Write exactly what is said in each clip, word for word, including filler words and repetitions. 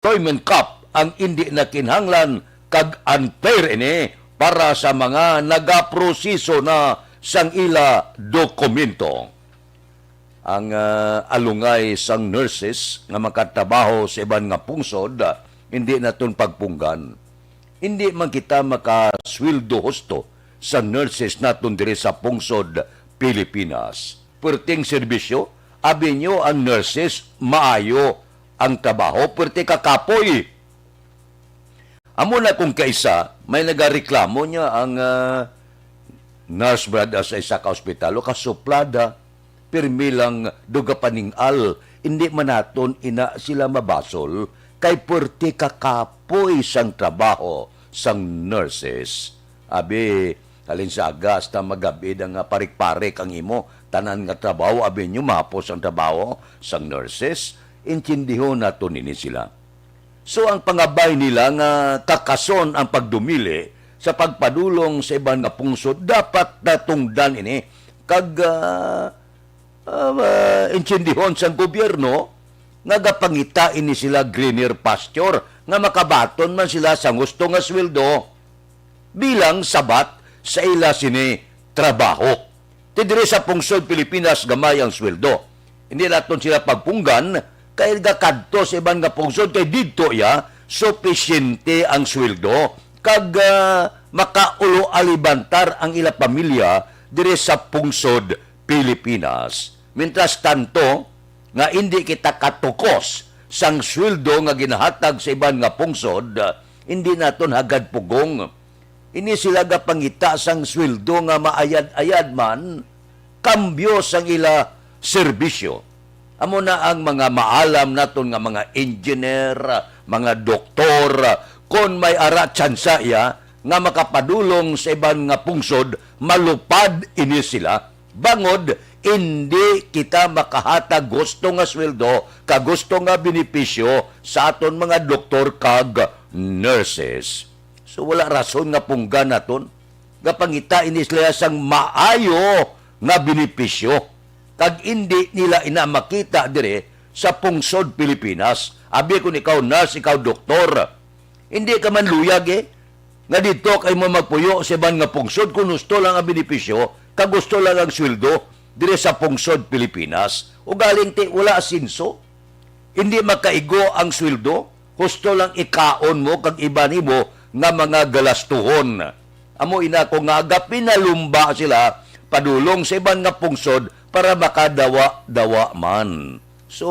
Employment Cup ang indi na kinahanglan kag unfair ini para sa mga nagaproseso na sang ila dokumento. Ang, ah, alungay sang nurses nga makatrabaho sa iban nga pungsod, ah, hindi naton pagpunggan. Hindi man kita makasweldo husto sa nurses naton diri sa pungsod Pilipinas. Perting serbisyo, abi nyo ang nurses, maayo ang trabaho, perte ka kapoy. Amo na kung kaisa, may nagareklamo niya ang, ah, nurse brad sa isa ka ospital, o kasuplada, pirmi lang duga paning-al, hindi man naton ina sila mabasol, kay perte ka kapoy sang trabaho sang nurses. Abi, halin sa aga hasta magab-id ang, ah, parik-parik ang imo, tanan nga trabaho, abi nyo, mahapos ang trabaho sang nurses, intindihon naton ini sila. So, ang pangabay nila nga kakason ang pagdumili sa pagpadulong sa iban nga pungsod, dapat natungdan ini kag, ah, ah, ah, intindihon sang gobyerno nga gapangita ini sila greener pasture, nga makabaton man sila sa gusto nga sweldo bilang sabat sa ila sini trabaho. Ti diri sa pungsod Pilipinas, gamay ang sweldo. Hindi naton sila pagpunggan, kay gakadto sa iban nga pungsod, kay didto iya supisyente ang sweldo, kag, ah, makaulo alibantar ang ila pamilya diri sa pungsod Pilipinas. Mientras tanto, nga indi kita katukos sang sweldo nga ginahatag sa iban nga pungsod, hindi naton hagad pugong. Ini sila gapangita sang sweldo nga maayad-ayad man, kambyo sang ila serbisyo. Amo na ang mga maalam naton nga mga engineer, mga doktor, kon may ara tsansa iya nga makapadulong sa iban nga pungsod, malupad ini sila. Bangod, indi kita makahatag gusto nga sweldo kag gusto nga benepisyo sa aton mga doktor kag nurses. So, wala rason nga punggan naton. Gapangita ini sila sang maayo nga benepisyo, kag indi nila ina makita diri sa pungsod Pilipinas. Abi, kon ikaw nurse, ikaw doktor, hindi ka man luyag, eh, nga didto kay mo magpuyo sa iban nga pungsod, kung gusto lang ang benepisyo, kag gusto lang ang sweldo diri sa pungsod Pilipinas. Ugaling ti wala asenso, hindi makaigo ang sweldo, husto lang ikaon mo kag iban nimo nga mga galastuhon. Amo ina ko nga gapinalumba sila padulong sa iban nga pungsod para makadawa-dawa man. So,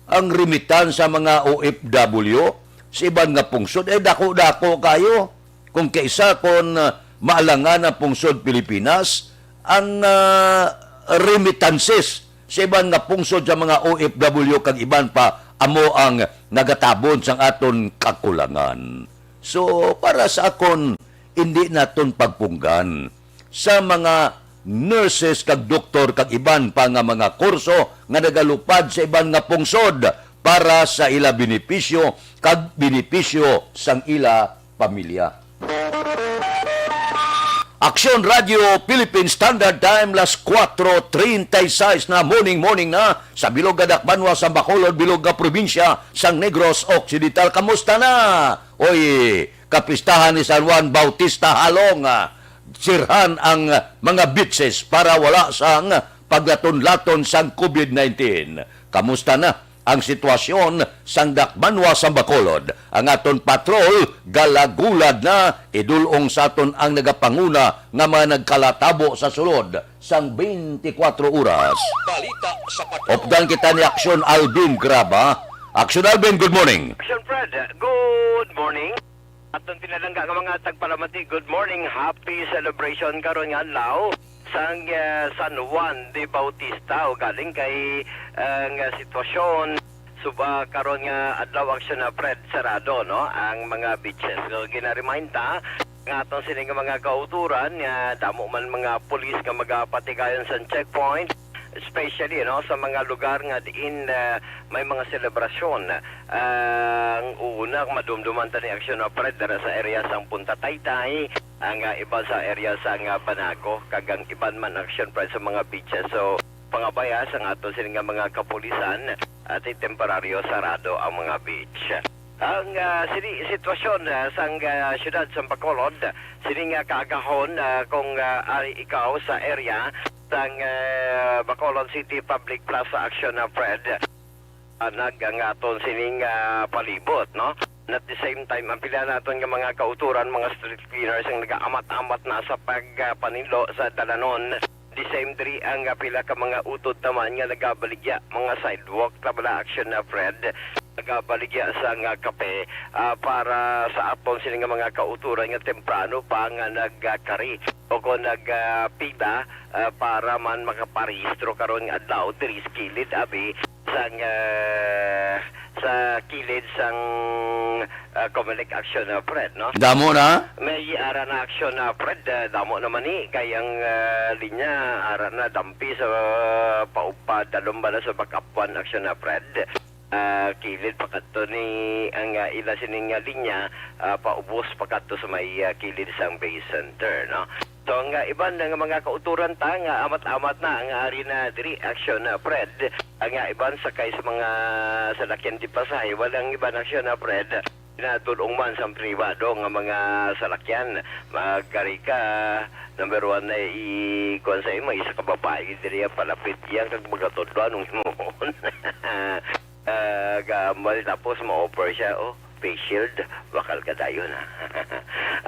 ang remittance sa mga O F W sa iban nga pungsod, eh, dako-dako kayo. Kung kaisa kon, ah, maalangan ang pungsod Pilipinas, ang, ah, remittances sa iban nga pungsod sa mga O F W kag iban pa amo ang nagatabon sang aton kakulangan. So, para sa akon, indi naton pagpunggan sa mga nurses kag doktor kag iban pa nga mga kurso nga nagalupad sa iban nga pungsod para sa ila benepisyo kag benepisyo sang ila pamilya. Aksyon Radio Philippine Standard Time, las kuwatro treinta y seis na, morning, morning na sa bilog nga dakbanwa sa Bacolod, bilog nga probinsya sang Negros Occidental. Kamusta na? Oy, kapistahan ni San Juan Bautista halong, ah, sirhan ang, ah, mga beaches para wala sang paglaton-laton sang COVID nineteen. Kamusta na ang sitwasyon sang dakbanwa sa Bacolod? Ang aton patrol galagulad na, idul-ong sa aton ang nagapanguna nga mga nagkalatabo sa sulod sang twenty-four oras. Balita sa patrol. Updan kita ni Aksyon Alvin Graba. Aksyon Alvin, good morning. Action Fred, good morning. Aton pinalangga nga mga tagpalamati, good morning, happy celebration karon nga adlaw sang, eh, San Juan de Bautista. Ugaling kay, eh, nga sitwasyon, sub-, ah, karon nga adlaw, Aksyon na Fred, sarado, no, ang mga beaches. So, gina-remind ta nga atong sini nga mga kauturan nga damo man mga pulis nga magapatigayon sa checkpoint, especially, no, sa mga lugar nga diin, ah, may mga selebrasyon. Ang una, madumduman ta ni Aksyon na Fred, dira sa area sang Punta Taytay, ang, ah, iban sa area sang, ah, Banago, kag ang iban man, Aksyon Fred, sa mga beaches. So, pangabay, ah, sang ato sini nga mga kapulisan, Ati temporaryo sarado ang mga beach. Ang, ah, sini sitwasyon, ah, sang, ah, siyudad sang Bacolod, sini nga kaagahon, ah, kung, ah, ari ikaw sa area sang, ah, Bacolod City Public Plaza Action, ah, Fred, ah, nag-, ang aton sining, ah, palibot, no? And at the same time, ang pila naton nga mga kauturan, mga street cleaners ang nagaamat-amat na sa pagpaninlo sa dalanon. The same diri ang, ah, pila ka mga utod naman nga nagabaligya, mga sidewalk na bala, Action, ah, Fred, nagabaligya sa nga kape, ah, para sa aton sini nga mga kauturan nga temprano pa nga nagkari o kung nag, ah, pila, ah, para man makaparehistro karon nga adlaw diri sa kilid abi sang, ah, sa kilid sang, ah, Comelec, Action, ah, Fred, no? Damo na? May ara na, Action, ah, Fred, ah, damo naman ni kay ang, ah, linya ara na dampi sa, ah, pa-, padalom bala sa Backup One, Action, ah, Fred. Ah, kilid pa kadto ni ang, ah, ila sining, ah, linya, ah, paubos pa kadto sa may, ah, kilid sang Bay Center, no? So, ang, ah, iban nga mga kauturan ta nga amat-amat na ang ari na diri, Action, ah, Fred. Ang, ah, iban sakay sa mga salakyan di pasahe, walang iban, Action, ah, Fred. Ginatulong man sang pribado nga mga salakyan. Magkari ka, number one na i-, kuwan sa imo, isa ka babae diri ang palapit iya kag magatudlo anong himuon. Ah, ga-, mali tapos ma-offer siya, oh, face shield, bakal ka dayon, ha?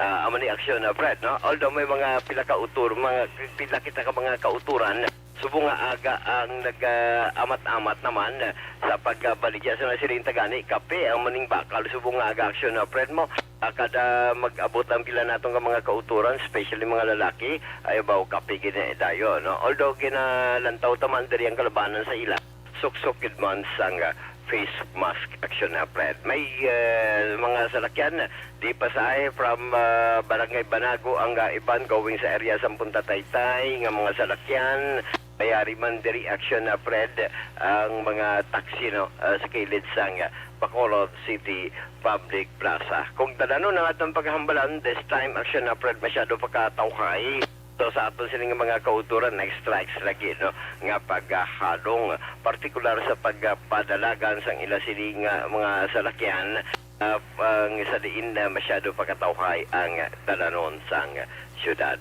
Ah, amo ni, Action, ah, Fred, no? Although may mga pila ka utor, mga pila kita ka mga kauturan, subong nga aga ang nag-, ah, amat-amat naman sa pagbaligya sa nasiling tagani, kape ang maning bakal, subong nga aga, Action, ah, Fred, mo. Ah, kada mag-abot ang pila naton nga mga kauturan, especially mga lalaki, ay baw kape gid na dayon, no? Although ginalantaw ta man diri ang kalabanan sa ila, suksok gid man sang, ah, face mask, Action, ah, Fred. May, ah, mga salakyan di pasahe from, ah, Barangay Banago ang, ah, iban going sa area sang Punta Taytay nga mga salakyan. May ari man diri, Action, ah, Fred, ang mga taxi, no, ah, sa kilid sang, ah, Bacolod City Public Plaza. Kung dalanon ang atong paghambalan, this time, Action, ah, Fred, masyado pa katawhay. So, sa aton sini nga mga kauturan, nag-strikes lagi, no, nga paghalong, partikular sa pagpadalagan sang ila sini nga mga salakyan, ah, ang sa diin na masyado pa katawhay ang dalanon sang syudad.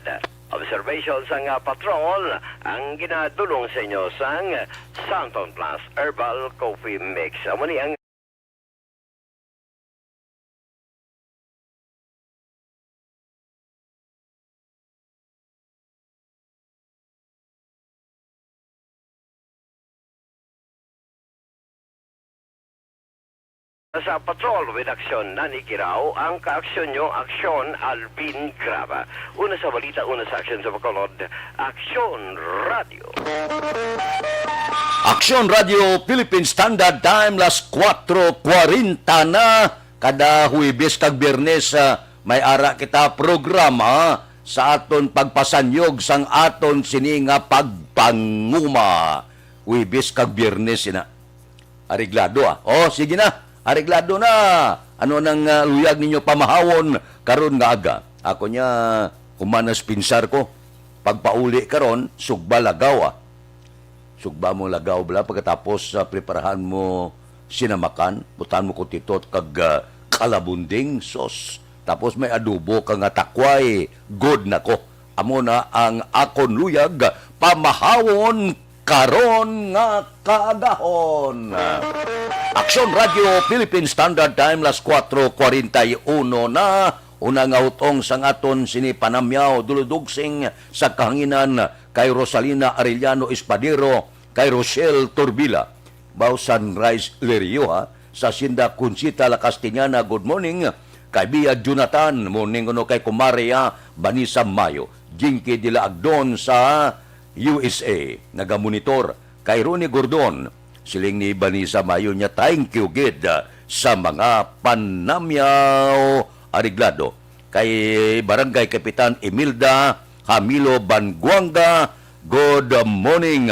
Observation sang, ah, patrol ang ginadulong sa inyo sang Santon Plus Herbal Coffee Mix. Amo ni ang Sa Patrol with Action, nanikiraw ang kaaksyon nyo, Aksyon Alvin Graba. Una sa balita, una sa aksyon sa Bacolod, Aksyon Radio. Aksyon Radio Philippine Standard Time, las kuwatro kwarenta na. Kada Huwebes kag Biyernes, ah, may ara kita programa sa aton pagpasanyog sang aton sini nga pagpanguma. Huwebes kag Biyernes ina. Areglado, ah. Oh, sige na. Areglado na. Ano nang, ah, luyag ninyo pamahawon karon nga aga? Ako niya, humanas pinsar ko. Pagpauli karon, sugba lagaw, ah. Sugba mo lagaw bala, pagkatapos, ah, preparahan mo sinamakan, butan mo kutitot kag, ah, kalabunding, sos. Tapos may adobo ka nga takway, good na ko. Amo na ang akon luyag, pamahawon karon nga kaagahon. Aksyon Radio Philippine Standard Time, las kuwatro kwarenta y uno na. Una nga utong sang aton sini panamyaw, duludugsing sa kahanginan kay Rosalina Arellano Espadero, kay Rochelle Turbila. Bao Sunrise Lerio, ha? Sa Sinda Conchita La Castellana, good morning. Kay Bia Jonathan, morning kuno kay Kumare, ha? Vanessa Mayo. Jinky de la Agdon sa U S A, nagamonitor. Kay Ronnie Gordon, siling ni Vanessa Mayo niya, thank you gid, ah, sa mga panamyaw areglado. Kay Barangay Kapitan Imelda Hamilo Banguanga, good morning.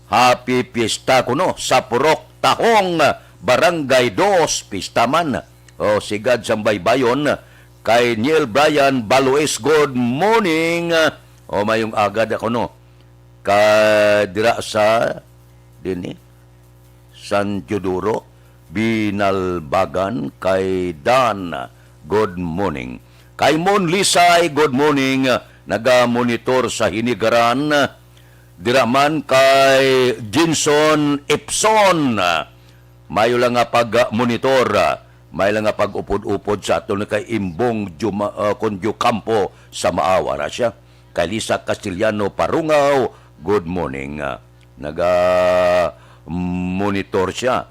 Happy Fiesta kuno sa Purok Tahong, Barangay Dos, pista man. O, sigad sang Baybayon, kay Neil Brian Balois, good morning. O, mayong aga da kuno. Ka dira sa, dinhi, San Teodoro, Binalbagan, kay Dan, good morning. Kay Mon Lisay, good morning, nagamonitor sa Hinigaran. Dira man kay Jinson Ipson, mayo lang nga pag-monitor, may lang nga pag-upod-upod sa aton kay Imbong Juma-, ah, Condio Campo sa Maawa ra siya. Kay Lisa Castellano Parungaw, good morning. Ah, naga-monitor siya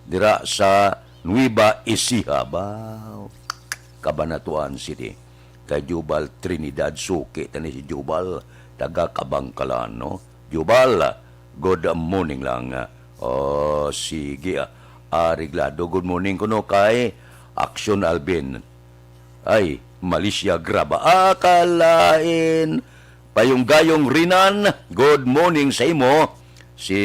dira sa Nueva Ecija, ba? Cabanatuan City. Kay Jubal Trinidad, suki tani si Jubal, taga Kabangkalan, no? Jubal, good morning lang. Oh, sige, ah. Areglado, good morning kuno kay Action Alvin. Ay, Malaysia, graba. Ah, kalain. Payong-gayong Rinan, good morning sa imo. Si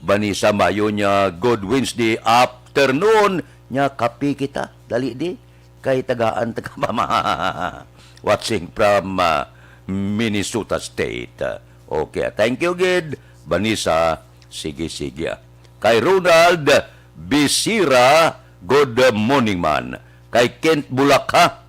Vanessa Mayo niya, good Wednesday afternoon. Nya, kape kita. Dali di. Kay tagaan ta ka, mama. Watching from, ah, Minnesota State. Okay, thank you, gid, Vanessa. Sige, sige, ah. Kay Ronald Bisira, good morning, man. Kay Kent Bulakha,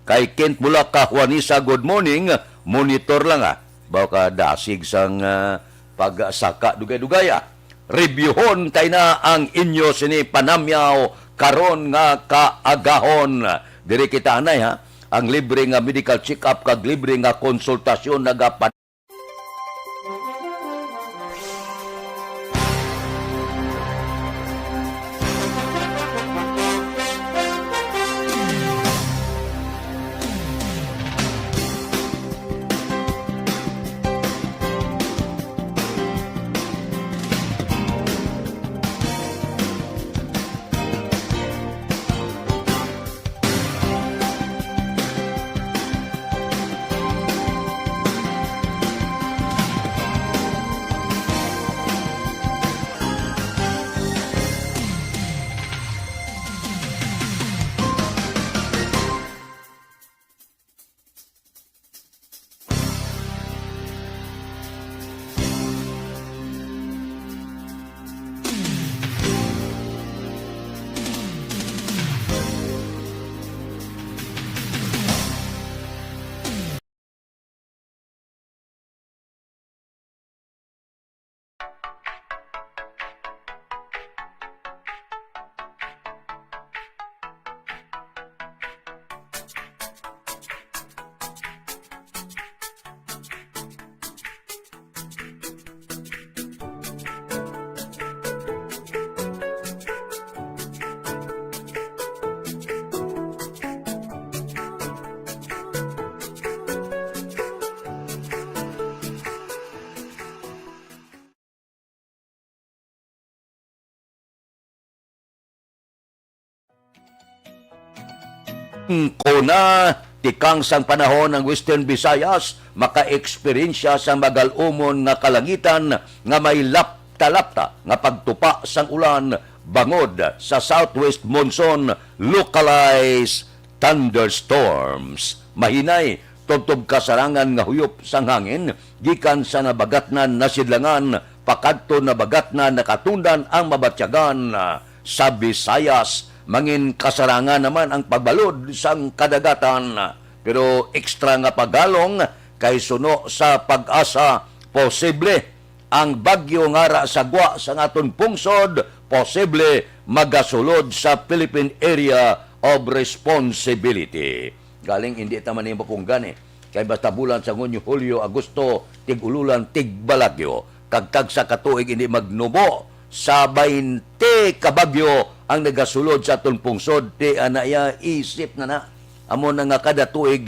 kay Kent Bulakha, Juanisa, good morning. Monitor lang, ah. Baka dasig sang, ah, pagsaka dugay-dugay, ah. Reviewhon tay na ang inyo sini panamyaw karon nga kaagahon. Diri kita anay, ha. Ang libre nga medical check-up kag libre nga konsultasyon nagapa- Ko na, tikang sang panahon ang Western Visayas makaeksperyensya sang magal-umon nga kalangitan nga may lapta-lapta nga pagtupa sang ulan bangod sa southwest monsoon, localized thunderstorms. Mahinay, tubtob kasarangan nga huyop sang hangin gikan sa nabagatnan nasidlangan pakadto nabagatnan nakatundan ang mabatyagan sa Visayas. Mangin kasarangan naman ang pagbalod sang kadagatan. Pero ekstra nga pagalong kay suno sa PAGASA, posible ang bagyo nga ara sa gwa sang aton pungsod, posible magasulod sa Philippine Area of Responsibility. Galing, hindi ta man ni mapunggan, eh. Kay basta bulan sang Hunyo, Hulyo, Agosto, tig-ululan, tigbalagyo. Kag tagsa ka tuig hindi magnubo sa baynte ka bagyo ang nagasulod sa aton pungsod, ti ana ya isip na na. Amo na nga kada tuig,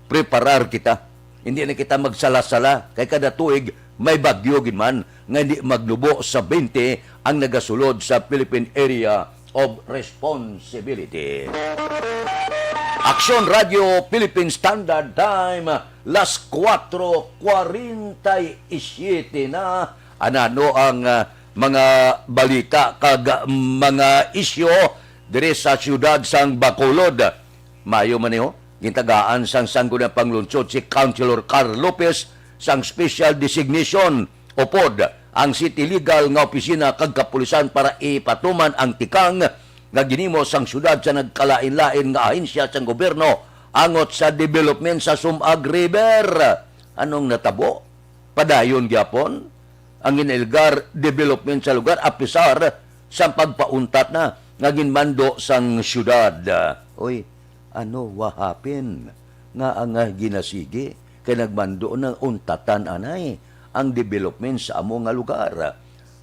preparar kita. Hindi na kita magsala-sala, kay kada tuig may bagyo gid man nga hindi magnubo sa baynte ang nagasulod sa Philippine Area of Responsibility. Aksyon Radio Philippine Standard Time, las kuwatro kwarenta y siyete na. Anano ang, ah, mga balita kag mga isyu diri sa siyudad sang Bacolod? Mayo man, eh, ho. Gintagaan sang Sangguniang Panglungsod si Councilor Carl Lopez sang special designation upod ang City Legal nga Opisina kag Kapulisan para ipatuman ang tikang nga ginimo sang siyudad sa nagkalain-lain nga ahensya sang gobyerno angot sa development sa Sumag River. Anong natabo? Padayon gyapon ang ginalegar development sa lugar, apisar sang pagpauntat na nga ginmando sang siyudad. Uy, ano wa happen nga ang, ah, ginasigi kay nagmando na untatan anay ang development sa amo nga lugar.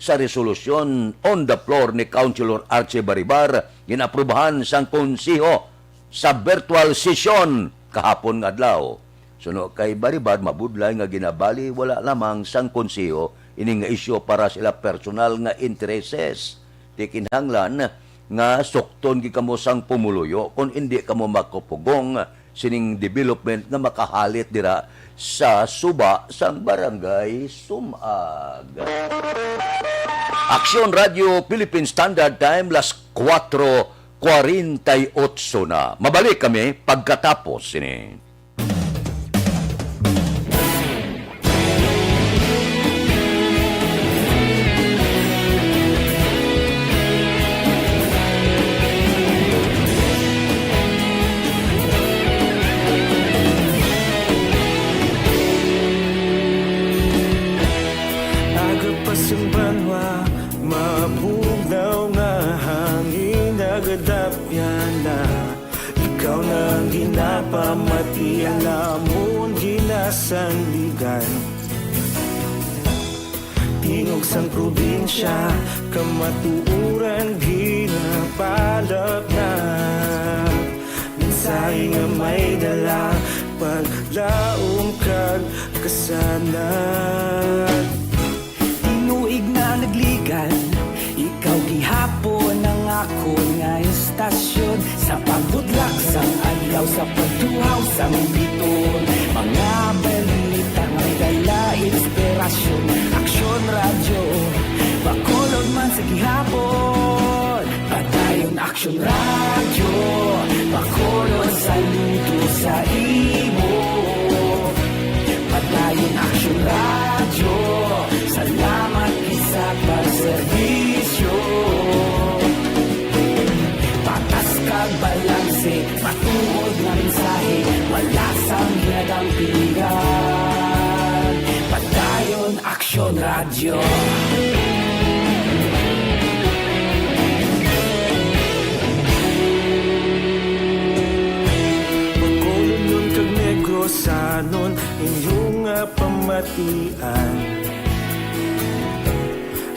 Sa resolusyon on the floor ni Councilor Archie Baribar, ginaprubahan sang konseho sa virtual session kahapon nga adlaw. Suno kay Baribar, mabudlay nga ginabali wala lamang sang konseho ini nga isyu para sila personal nga intereses. Di kinahanglan nga sukton gid kamo sang pumuluyo kon indi kamo makapugong sining development nga makahalit dira sa suba sang Barangay Sumag. Aksyon Radio Philippine Standard Time, las kuwatro kwarenta y otso na. Mabalik kami pagkatapos sini. Aga pa sang banwa, mabugnaw nga hangin, nagadapyan na. Ikaw na ang ginapamati, alamon ginasandigan. Tingog sang probinsya, kamatuoran ginabalap na. Mensahe nga may dala, paglaom kag kasanag. Tinuig na nagligad, ikaw gihapon ang akon nga istasyon. Sa pagbudlak sang adlaw, sa pagtuhaw sang biton, mga balita nga may dala inspirasyon. Aksyon Radyo, Bacolod man sa gihapon. Padayon Aksyon Radyo, Bacolod, saludo sa imo. Padayon Aksyon Radyo, salamat gid sa pagserbisyo. Patas kag balanse, matuod nga mensahe, wala sang ginadampigan. Padayon Aksyon Radyo. Bacolodnon kag Negrosanon, inyo nga pamatian.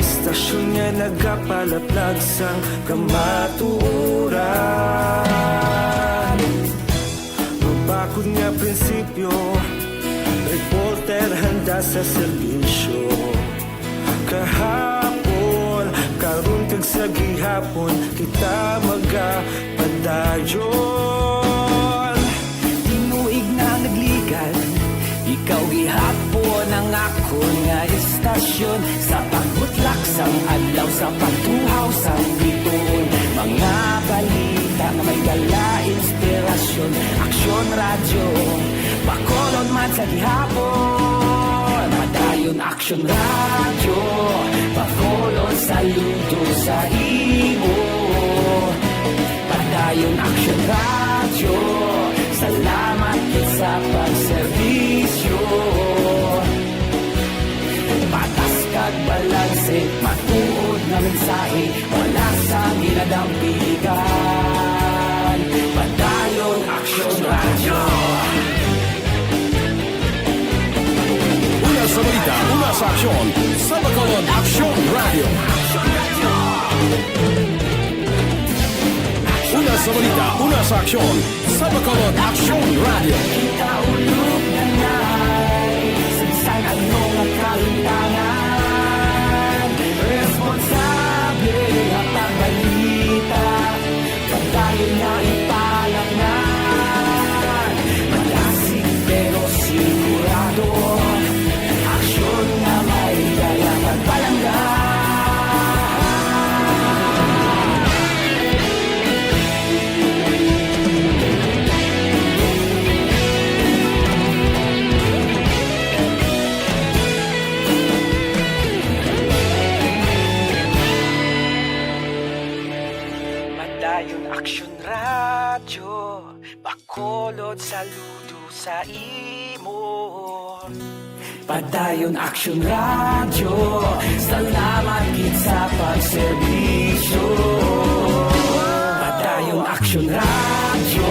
Istasyon nga nagapalaplag sang kamatuoran. Mabakod nga prinsipyo, reporter handa sa serbisyo. Kahapon, karon kag sa gihapon, kita magapadayon. Tinuig na nagligad, ikaw gihapon ang akon nga istasyon. Sa pagbutlak sang adlaw, sa pagtuhaw sang biton, mga balita nga may dala inspirasyon. Aksyon Radyo, Bacolod man sa gihapon. Padayon Aksyon Radyo, Bacolod, saludo sa imo. Padayon Aksyon Radyo, salamat gid sa pagserbisyo. Patas kag balanse, matuod nga mensahe, wala sang ginadampigan. Padayon Aksyon Radyo. Una sa balita, una sa aksyon, sa Bacolod Aksyon Radyo. Una sa balita, una sa aksyon, sa Bacolod Aksyon Radyo. Kita ulog na nai, sa bisan ano nga kahimtangan, responsable nga pagbalita. Padayon nga ipalaknag, malasig pero sigurado. Aksyon nga may dala pagpalangga. Radyo Bacolod, saludo sa imo. Padayon Aksyon Radyo, salamat gid sa pagserbisyo. Padayon Aksyon Radyo,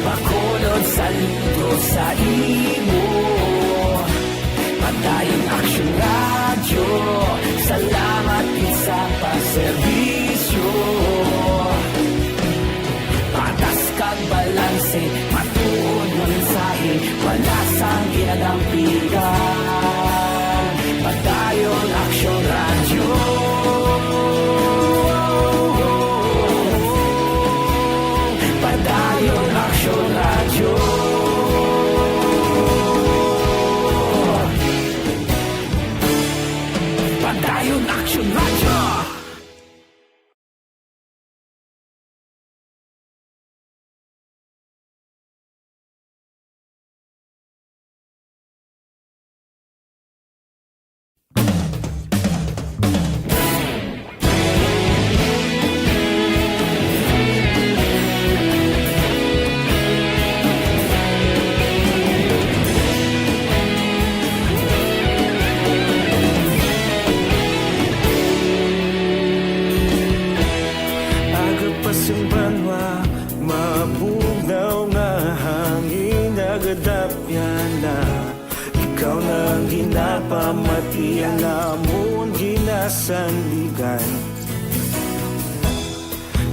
Bacolod, saludo sa imo. Padayon Aksyon Radyo, salamat gid sa pagserbisyo. Patas kag balanse, matuod nga mensahe, wala sang ginadampigan. Padayon Aksyon Radyo. Padayon Aksyon Radyo. Padayon Aksyon Radyo. Aga pa sang banwa, mabugnaw nga hangin nagadapyan na. Ikaw na ang ginapamati, ang amon ginasandigan.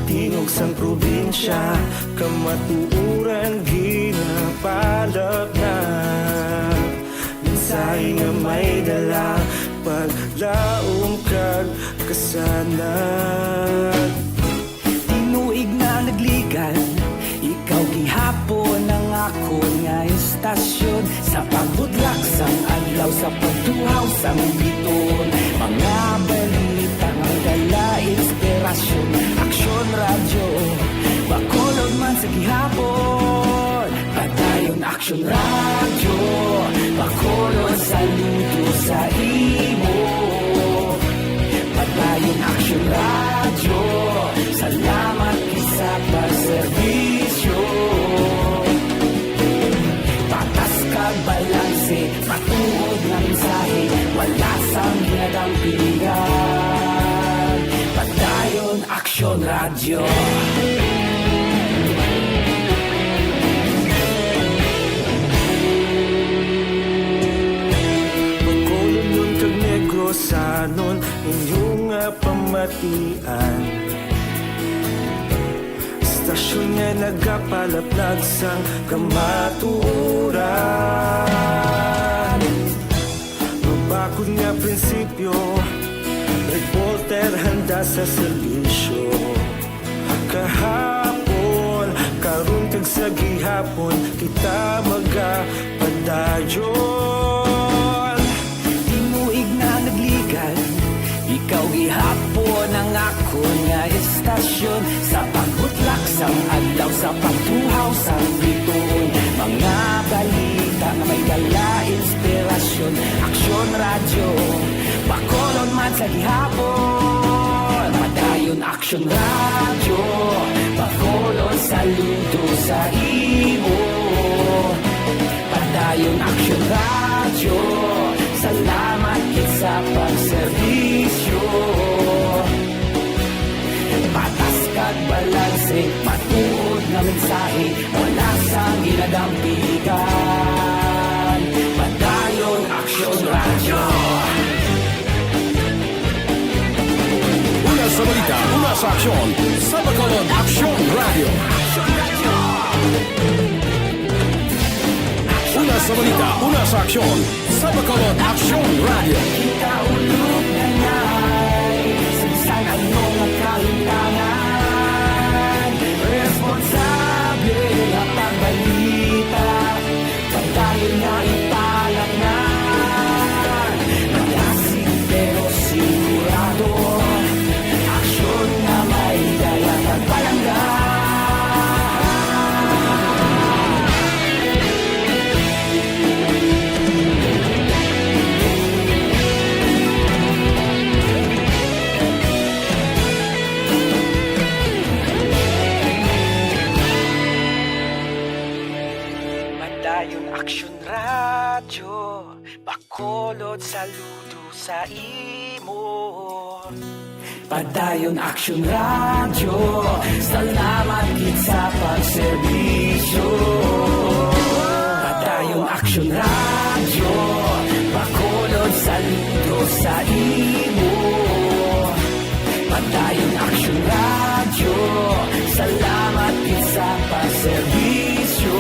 Tingog sang probinsya, kamatuoran ginapalapnag. Mensahe nga may dala, paglaom kag kasanag. Tinuig na nagligan, ikaw gihapon ang akon nga istasyon. Sa pagbutlak sang adlaw, sa pagtuhaw sang biton, mga balita nga dala inspirasyon. Aksyon Radyo, Bacolod man sa gihapon. Padayon Aksyon Radyo, Bacolod, saludo sa imo. Padayon Aksyon Radyo, salamat gid sa pagserbisyo. Patas kag balanse, matuod nga mensahe, wala sang ginadampigan. Padayon Aksyon Radyo. Bacolodnon kag Negrosanon, inyo nga pamatian. Istasyon nga nagapalaplag sang kamatuoran. Mabakod nga prinsipyo, reporter handa sa serbisyo. Kahapon, karon kag sa gihapon, kita magapadayon. Tinuig na nagligan, ikaw gihapon ang akon nga istasyon. Sa pagbutlak sang adlaw, sa pagtuhaw sang bituon, mga balita nga may dala inspirasyon. Aksyon Radyo, Bacolod man sa gihapon. Padayon Aksyon Radyo, Bacolod, saludo sa imo. Padayon Aksyon Radyo, salamat gid sa pagserbisyo. Patas kag balanse, matuod nga mensahe, wala sang ginadampigan. Padayon Aksyon Radyo. Una sa balita, una sa aksyon, sa Bacolod Aksyon Radyo. Una sa balita, una sa aksyon, sa Bacolod Aksyon Radyo. Kita ulog na nay, sa bisan ano nga kahimtangan, responsable nga pagbalita. Padayon nga ipalapngan, malasig pero sigurado. Aksyon nga may dala kag palangga. Bacolod, saludo sa imo. Padayon Aksyon Radyo, salamat gid sa pagserbisyo. Padayon Aksyon Radyo, Bacolod, saludo sa imo. Padayon Aksyon Radyo, salamat gid sa pagserbisyo.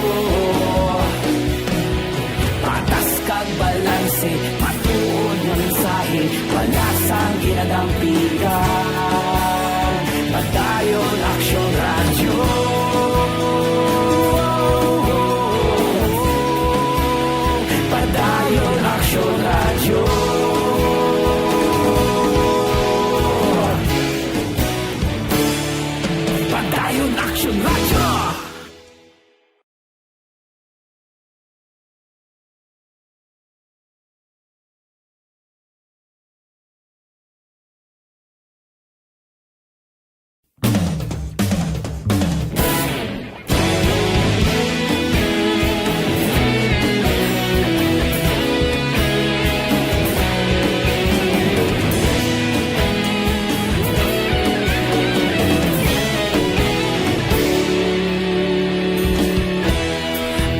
Patas kag balanse, matuod nga mensahe, wala sang ginadampigan. Padayon Aksyon Radyo. Padayon Aksyon Radyo. Padayon Aksyon Radyo.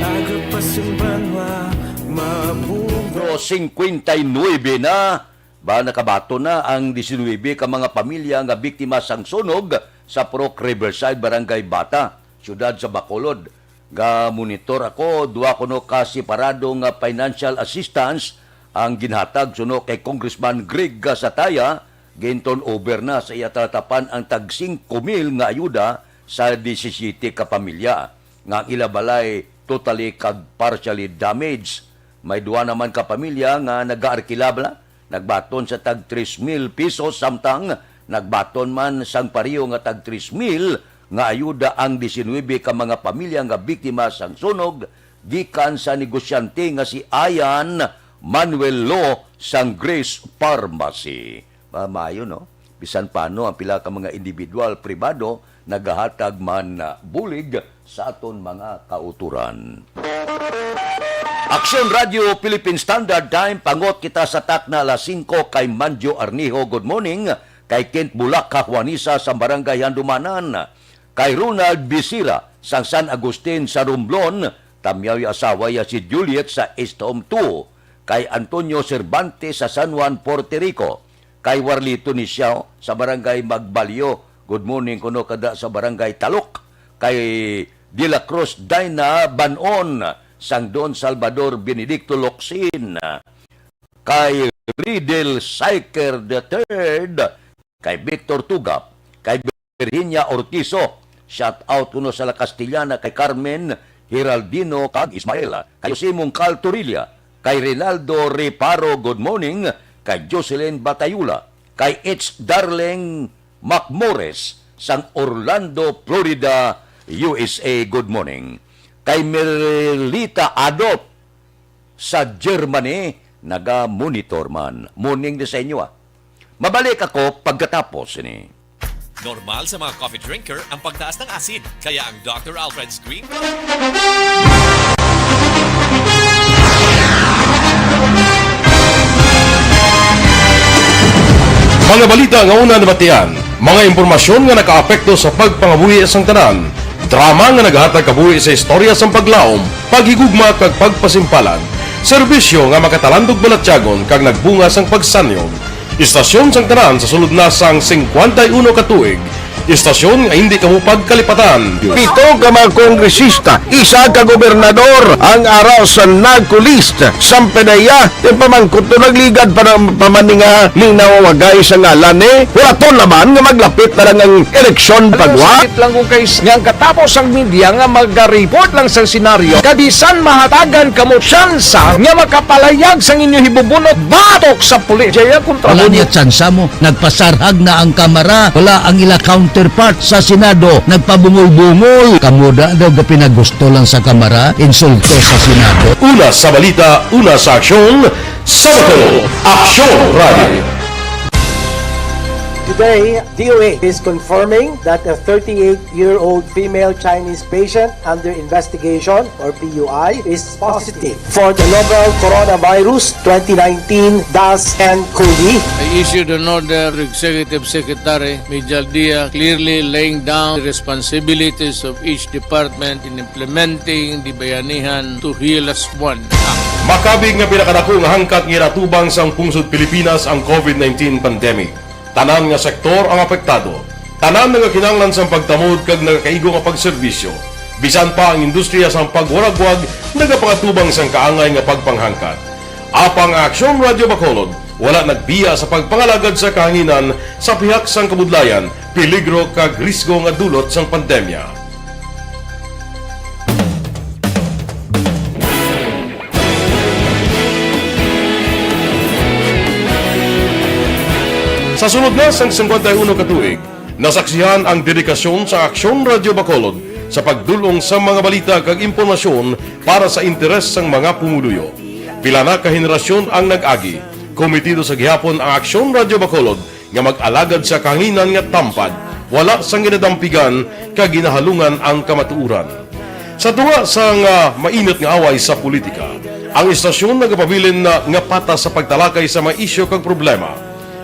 Agapasimbanwa, mabuhay. Pero singkwenta y nuebe na ba nakabaton na ang disinuybe ka mga pamilya nga biktima sang sunog sa Purok Riverside, Barangay Bata, siyudad sa Bacolod. Ga-monitor ako, duha kuno ka separado nga financial assistance ang ginhatag suno kay Congressman Greg Sataya, gin-turn over na sa iya talatapan ang tag singko mil nga ayuda sa disisiyete ka pamilya nga ang ila balay totally kag partially damaged. May duha naman ka pamilya nga nagaarkila bala, nagbaton sa tag tres mil pesos, samtang nagbaton man sang pareho nga tag tres mil nga ayuda ang disinuybe ka mga pamilya nga biktima sang sunog gikan sa negosyante nga si Ayan Manuel Lo sang Grace Pharmacy. Maayo, no? Bisan paano ang pila ka mga individual, pribado, nagahatag man, ah, bulig sa aton mga kautoran. Aksyon Radio Philippine Standard Time, pangot kita sa takna alas singko kay Manjo Arnijo, good morning, kay Kent Bulak, ka Juanisa sa Barangay Handumanan, kay Ronald Bisira sang San Agustin sa Romblon, tamyaw ya asawa ya si Juliet sa East Home two, kay Antonio Cervantes sa San Juan, Puerto Rico, kay Warlito Nisiao sa Barangay Magbalyo, good morning kuno kada sa Barangay Talok, kay De La Cruz Dina Banon, sang Don Salvador Benedicto Locsin, kay Riddle Syker the third, kay Victor Tugap, kay Virginia Ortizo, shout out kuno sa La Castellana, kay Carmen Heraldino kag Ismael, kay Jose Mungcal Torilla, kay Rinaldo Reparo, good morning, kay Jocelyn Batayula, kay H Darling Macmores sang Orlando, Florida, U S A, good morning, kay Merlita Adop sa Germany, naga-monitor man. Morning ni sa inyo, ah. Mabalik ako pagkatapos ni. Normal sa mga coffee drinker ang pagtaas ng asin, kaya ang Doctor Alfred's Green Coffee. Mga balita nga una nabatian, mga impormasyon nga nakaapekto sa pagpangabuhi sang tanan, drama nga nagahatag kabuhi sa istorya sang paglaom, paghigugma kag pagpasimpalan, serbisyo nga makatalandog balatyagon kag nagbunga sang pagsanyog. Istasyon sang tanan sa sulod na sang singkwenta y uno ka tuig. Istasyon nga hindi kamo pagkalipatan. Pito ka mga kongresista, isa ka gobernador ang ara sa NAGCO list. Sampanaya, ti pamangkot to nagligad pa ng pamaninga, minaw wagay sa ngalan ni. Hulaton naman nga maglapit na lang ang eleksyon pagwa. Sakit lang kung kay nga ang katapos ang media nga magariport lang sa senaryo. Kabisan mahatagan kamo tsansa nga makapalayag sang inyo hibubunot batok sa pulis. Jaya kontra. Wala mo niya tsansa mo. Nagpasarhag na ang Kamara. Wala ang ila counterpart sa Senado. Nagpabungol-bungol. Kamo da daw gapinagusto lang sa Kamara, insulto sa Senado. Una sa balita, una sa aksyon, sa Bacolod, Aksyon Radio. Today, D O H is confirming that a thirty-eight-year-old female Chinese patient under investigation, or P U I, is positive for the novel coronavirus twenty nineteen dash N COVID. I issued an order to Executive Secretary Mijal Dia, clearly laying down the responsibilities of each department in implementing the Bayanihan to Heal Us One Act. Makabig nga pinakadako nga hangkat nga ginatubang sang pungsod Pilipinas ang COVID nineteen pandemic. Tanan nga sektor ang apektado. Tanan nagakinahanglan sang pagtamod kag nagakaigo nga pagserbisyo. Bisan pa ang industriya sang pagwaragwag nagapangatubang sang kaangay nga pagpanghangkat. Apang ang Aksyon Radyo Bacolod wala nagbiya sa pagpangalagad sa kahanginan sa pihak sang kabudlayan, peligro kag risgo nga dulot sang pandemya. Sa sulod na sang singkwenta y uno ka tuig, nasaksihan ang dedikasyon sa Aksyon Radyo Bacolod sa pagdul-ong sa mga balita kag impormasyon para sa interes sang mga pumuluyo. Pila na ka henerasyon ang nag-agi. Komitido sa gihapon ang Aksyon Radyo Bacolod nga mag-alagad sa kahanginan nga tampad, wala sang ginadampigan kag ginahalungan ang kamatuoran. Sa tunga sang, ah, mainit nga away sa politika, ang istasyon nagapabilin na nga patas sa pagtalakay sa mga isyu kag problema.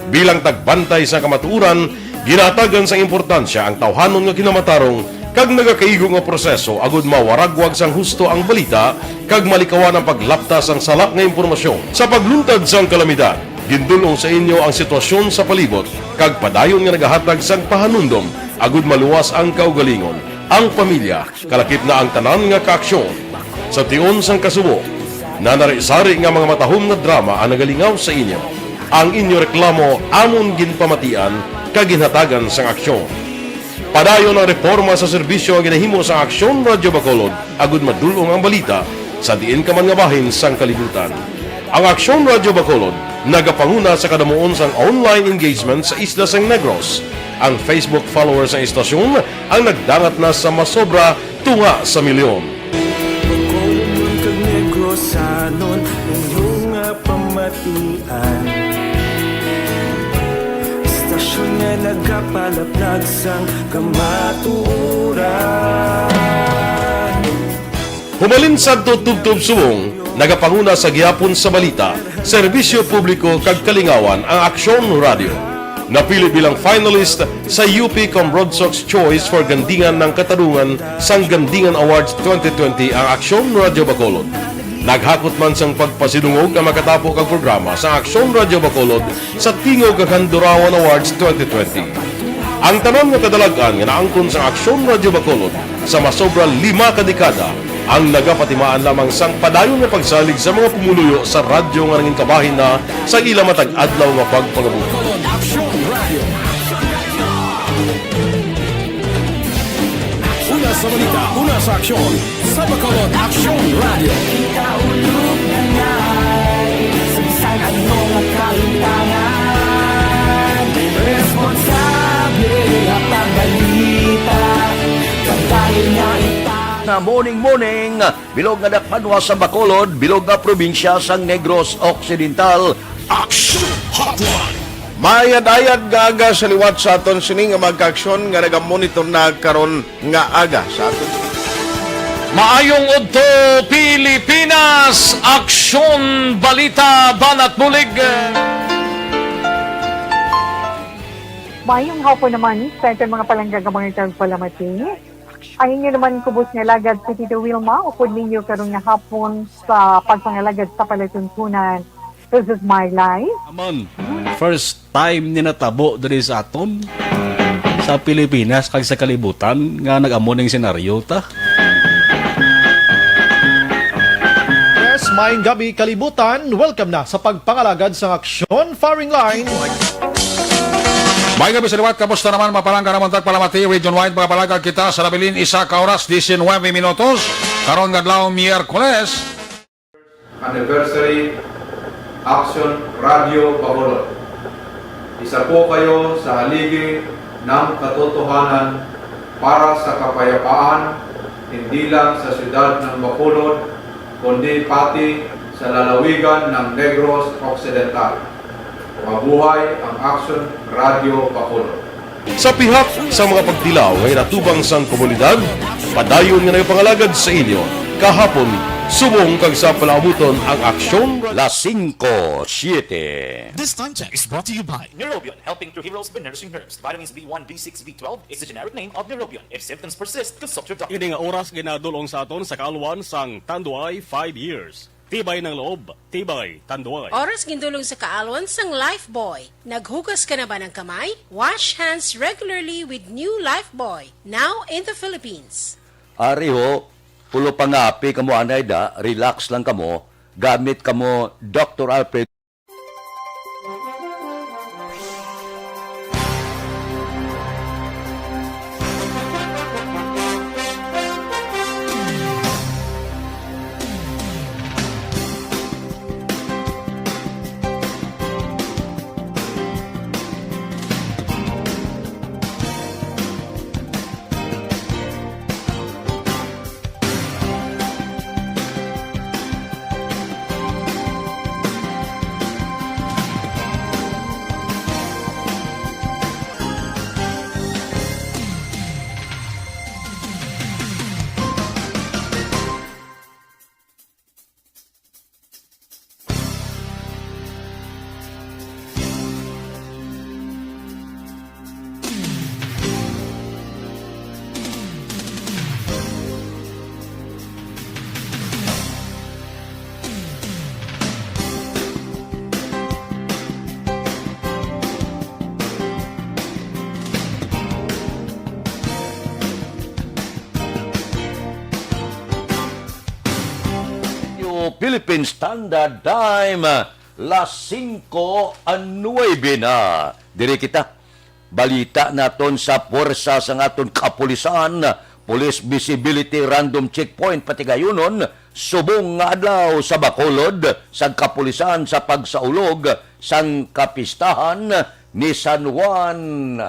Bilang tagbantay sa kamatuoran, ginahatagan sang importansya ang tawhanon nga kinamatarong kag nagakaigo nga proseso agud mawaragwag sang husto ang balita kag malikawan ang paglapta sang sala nga impormasyon. Sa pagluntad sang kalamidad, gindul-ong sa inyo ang sitwasyon sa palibot kag padayon nga nagahatag sang pahanumdom agud maluwas ang kaugalingon, ang pamilya, kalakip na ang tanan nga kaaksyon. Sa tion sang kasubo, nanari-sari nga mga matahom nga drama ang nagalingaw sa inyo. Ang inyo reklamo amon ginpamatian kag ginhatagan sang aksyon. Padayon ang reporma sa serbisyo nga ginahimo sa Aksyon Radyo Bacolod agud madul-ong ang balita sa diin ka man nga bahin sang kalibutan. Ang Aksyon Radyo Bacolod nagapanguna sa kadamuon sang online engagement sa isla sang Negros. Ang Facebook followers sang istasyon ang nagdangat na sa masobra tunga sa milyon. Bacolod kag Negrosanon, inyo nga pamatian. Istasyon nga nagapalaplag sang kamatuoran. Humalin sadto tubtob subong, nagapanguna sa gihapon sa balita, serbisyo publiko kag kalingawan ang Aksyon Radio. Napili bilang finalist sa U P Cambrodsoc's Choice for Gandingan ng Katarungan sang Gandingan Awards twenty twenty ang Aksyon Radio Bacolod. Naghakot man sang pagpasidungog ang makatapo kag programa sa Aksyon Radio Bacolod sa Tingog kag Handurawan Awards twenty twenty. Ang tanan nga kadalag-an nga naangkon sang Aksyon Radio Bacolod sa masobra lima ka dekada ang nagapatimaan lamang sang padayon nga pagsalig sa mga pumuluyo sa radyo nga nangin kabahin na sa ila matag adlaw nga pagpangabuhi. Una sa balita, una sa aksyon, sa Bacolod Aksyon Radio. Kita ulog na ngay, sa bisan ano nga kahimtangan, responsable ang pagbalita, kag dahil nga ita- Nga morning, morning, bilog nga dakbanwa sa Bacolod, bilog nga probinsya sang Negros Occidental. Action Hotline. Maayad-ayad nga aga sa liwat sa aton sini nga mga kaaksyon nga nagamonitor na karon nga aga sa aton. Maayong udto, Pilipinas! Aksyon, balita, banat bulig. Maayong hapon naman sa aton mga palangga nga mga tagpalamati. Ang inyo naman kubos nga alagad si Tito Wilma, upod ninyo karon nga hapon sa pagpangalagad sa palatuntunan. This is my life. Aman, first time ni natabo diri sa aton, sa Pilipinas kag sa kalibutan nga nag-amo ning senaryo ta. Yes, maayong gabi, kalibutan. Welcome na sa pagpangalagad sang aksyon, firing line. Maayong gabi sa liwat, kamusta naman, mga palangga namon tagpalamati, region wide, mga palangga kita sa nabilin, isa ka oras, diecinuebe minutos, karon nga adlaw, Miyerkules. Anniversary Action Radio Bacolod. Isa po kayo sa haligi ng katotohanan para sa kapayapaan, hindi lang sa siyudad ng Bacolod, kundi pati sa lalawigan ng Negros Occidental. Mabuhay ang Action Radio Bacolod. Sa pihak sa mga pagtilaw nga inatubang sang komunidad, padayon nga nagapangalagad sa inyo kahapon, subong kag sa palaabuton ang Aksyon Las Cinco Siete. This time check is brought to you by Neurobion, helping through heroes with nourishing herbs. Vitamins B one, B six, B twelve is the generic name of Neurobion. If symptoms persist, consult your doctor. Ini nga oras ginadulong sa aton sa kaalwan sang Tanduay five years. Tibay ng loob, tibay, Tanduay. Oras gindulong sa kaalwan sang Lifebuoy. Naghugas ka na ba ng kamay? Wash hands regularly with new Lifebuoy, now in the Philippines. Ari ho, pulo pangapi kamo anay da, relax lang kamo, gamit kamo Doctor Alfred. Philippine Standard Time, las singko a nuwebe na. Diri kita. Balita naton sa puwersa sang aton kapulisan, Police Visibility Random Checkpoint Patigayunon, subong nga adlaw sa Bacolod, sang kapulisan sa pagsaulog sang kapistahan ni San Juan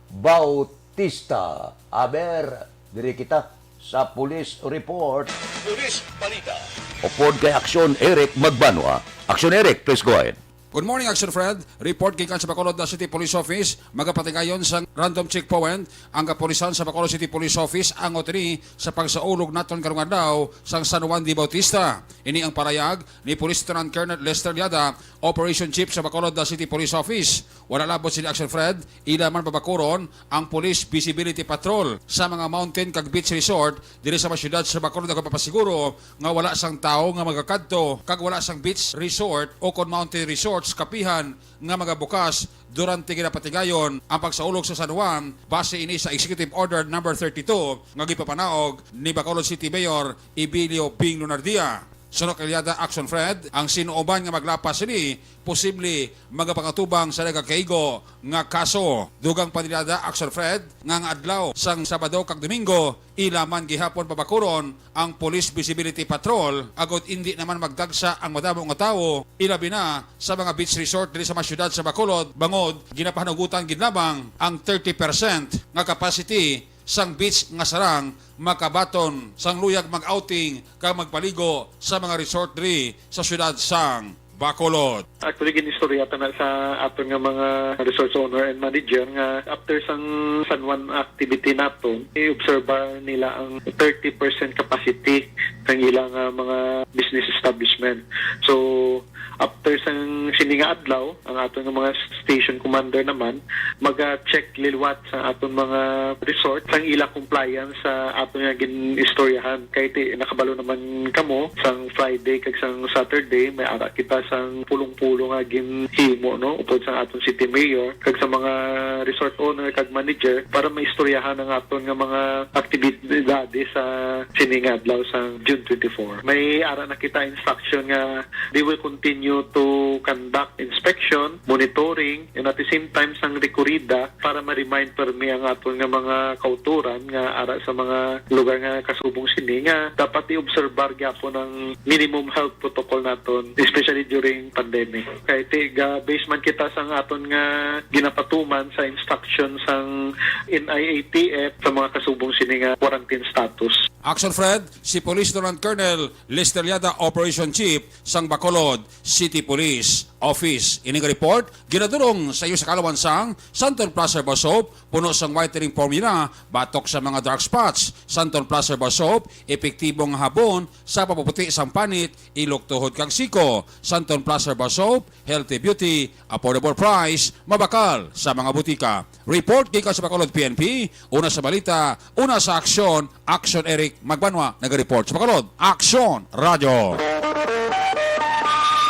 Bautista. Aber, diri kita sa police report. Police Balita. Upod kay Aksyon Eric Magbanwa. Aksyon Eric, please go ahead. Good morning, Action Fred. Report gikan sa Bacolod City Police Office. Magapatigayon sang random checkpoint ang kapulisan sa Bacolod City Police Office, ang O three, sa pagsaulog naton karong adlaw sang San Juan de Bautista. Ini ang parayag ni Police Lieutenant Colonel Lester Liada, Operation Chief sa Bacolod City Police Office. Wala labot sini, Action Fred, ila man babakuron ang Police Visibility Patrol sa mga mountain kag beach resort diri sa mga syudad sa Bacolod, agud mapasiguro nga wala sang tawo nga magakadto kag wala sang beach resort o kon mountain resorts kapihan nga magabukas durante ginapatigayon ang pagsaulog sa San Juan, base ini sa Executive Order Number thirty-two nga gipapanaog ni Bacolod City Mayor Ebilio Bing Lunardia. Suno kay Liada, Action Fred, ang sin-o man nga maglapas sini posible magapangatubang sa nagakaigo nga kaso. Dugang pa ni Liada, Action Fred, nga ang adlaw sang Sabado kag Domingo, ila man gihapon babakuron ang Police Visibility Patrol, agud indi naman magdagsa ang madamo nga tawo, ilabi na sa mga beach resort diri sa mga syudad sa Bacolod, bangod ginapahanugutan gid lamang ang thirty percent nga capacity sang beach nga sarang makabaton sang luyag mag-outing kag magpaligo sa mga resort diri sa syudad sang Bacolod. Actually, gin-istorya ta na sa aton nga mga resort owner and manager nga after sang San Juan activity naton, i-obserba nila ang thirty percent capacity sang ila nga mga business establishment. So, after sang sini nga adlaw, ang aton nga mga station commander naman maga-check liwat sa aton mga resort sang ila compliance sa aton nga gin-istoryahan. Kay ti, nakabalo naman kamo, sang Friday kag sang Saturday may ara kita sang pulong-pulong nga ginhimo, no, upod sang aton city mayor kag sa mga resort owner kag manager para maistoryahan ang aton nga mga aktibidades sa sini nga adlaw sang June twenty-four. May ara na kita instruction nga they will continue to conduct inspection, monitoring, and at the same time sang rekorida para ma-remind permi ang aton nga mga kautoran nga ara sa mga lugar nga kasubong sini nga dapat i-obserbar gyapon ang minimum health protocol naton, especially during pandemic. Kay ti, ga-base man kita sang aton nga ginapatuman sa instruction sang N I A T F sa mga kasubong sini nga quarantine status. Action Fred, si Police Lieutenant Colonel Lester Liada, Operation Chief sang Bacolod City Police. Office. Ini nga report ginadulong sa iyo sa kalawan sang Santon Plus Herbal Soap, puno sang whitening formula, batok sa mga dark spots. Santon Plus Herbal Soap, epektibo nga habon sa pagpaputi sang panit, ilok, tuhod kag siko. Santon Plus Herbal Soap, healthy beauty, affordable price, mabakal sa mga butika. Report gikan sa Bacolod P N P, una sa balita, una sa aksyon, Aksyon Eric Magbanwa nag-report sa Bacolod. Aksyon Radio.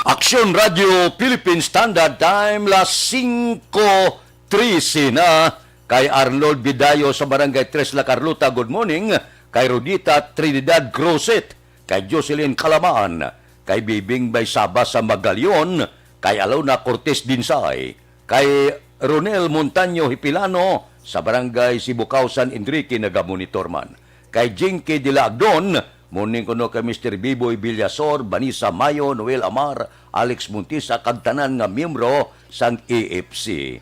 Aksyon Radio Philippine Standard Time, las singko trese na. Kay Arnold Bidayo sa Barangay Tres La Carlota, good morning. Kay Rodita Trinidad Cruzet, kay Jocelyn Calaman, kay Bibing Baysaba sa Magalion, kay Alona Cortez Dinsay, kay Ronel Montaño Hipilano sa Barangay Sibukaw, San Enrique, nagamonitor man. Kay Jinky de la Agdon, morning kuno kay Mister Biboy Villasor, Vanessa Mayo, Noel Amar, Alex Montisa, kag tanan nga miyembro sang A F C.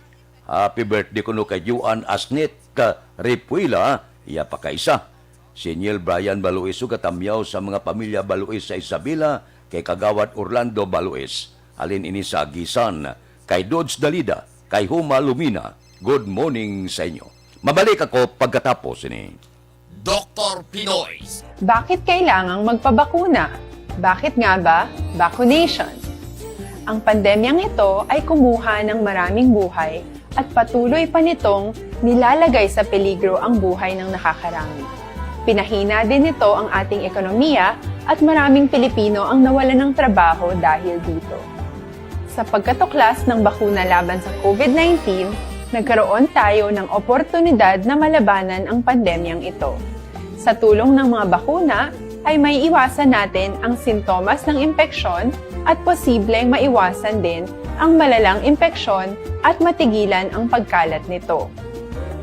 Happy birthday kuno kay Juan Asnet, ah, Repuela, iya pa kaisa. Si Niel Brian Balois ug katamyaw sa mga pamilya Balois sa Isabela, kay Kagawad Orlando Balois. Halin ini sa Aguisan, kay Dodge Dalida, kay Huma Lumina. Good morning sa inyo. Mabalik ako pagkatapos ini. Doktor Pinoy. Bakit kailangang magpabakuna? Bakit nga ba vaccination? Ang pandemyang ito ay kumuha ng maraming buhay at patuloy pa nitong nilalagay sa peligro ang buhay ng nakakarami. Pinahina din nito ang ating ekonomiya at maraming Pilipino ang nawalan ng trabaho dahil dito. Sa pagkatuklas ng bakuna laban sa COVID nineteen, nagkaroon tayo ng oportunidad na malabanan ang pandemyang ito. Sa tulong ng mga bakuna, ay may iwasan natin ang sintomas ng impeksyon at posibleng maiwasan din ang malalang impeksyon at matigilan ang pagkalat nito.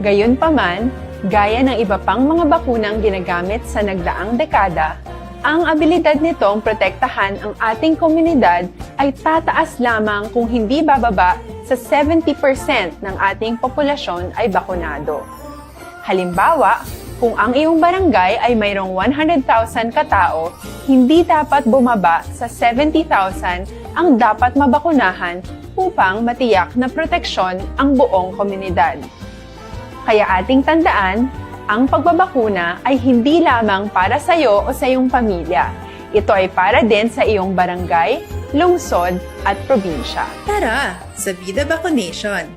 Gayunpaman, gaya ng iba pang mga bakunang ginagamit sa nagdaang dekada, ang abilidad nitong protektahan ang ating komunidad ay tataas lamang kung hindi bababa sa seventy percent ng ating populasyon ay bakunado. Halimbawa, kung ang iyong barangay ay mayroong one hundred thousand ka tao, hindi dapat bumaba sa seventy thousand ang dapat mabakunahan upang matiyak na proteksyon ang buong komunidad. Kaya ating tandaan, ang pagbabakuna ay hindi lamang para sa iyo o sa iyong pamilya. Ito ay para din sa iyong barangay, lungsod, at probinsya. Tara, sa Vida Vaccination!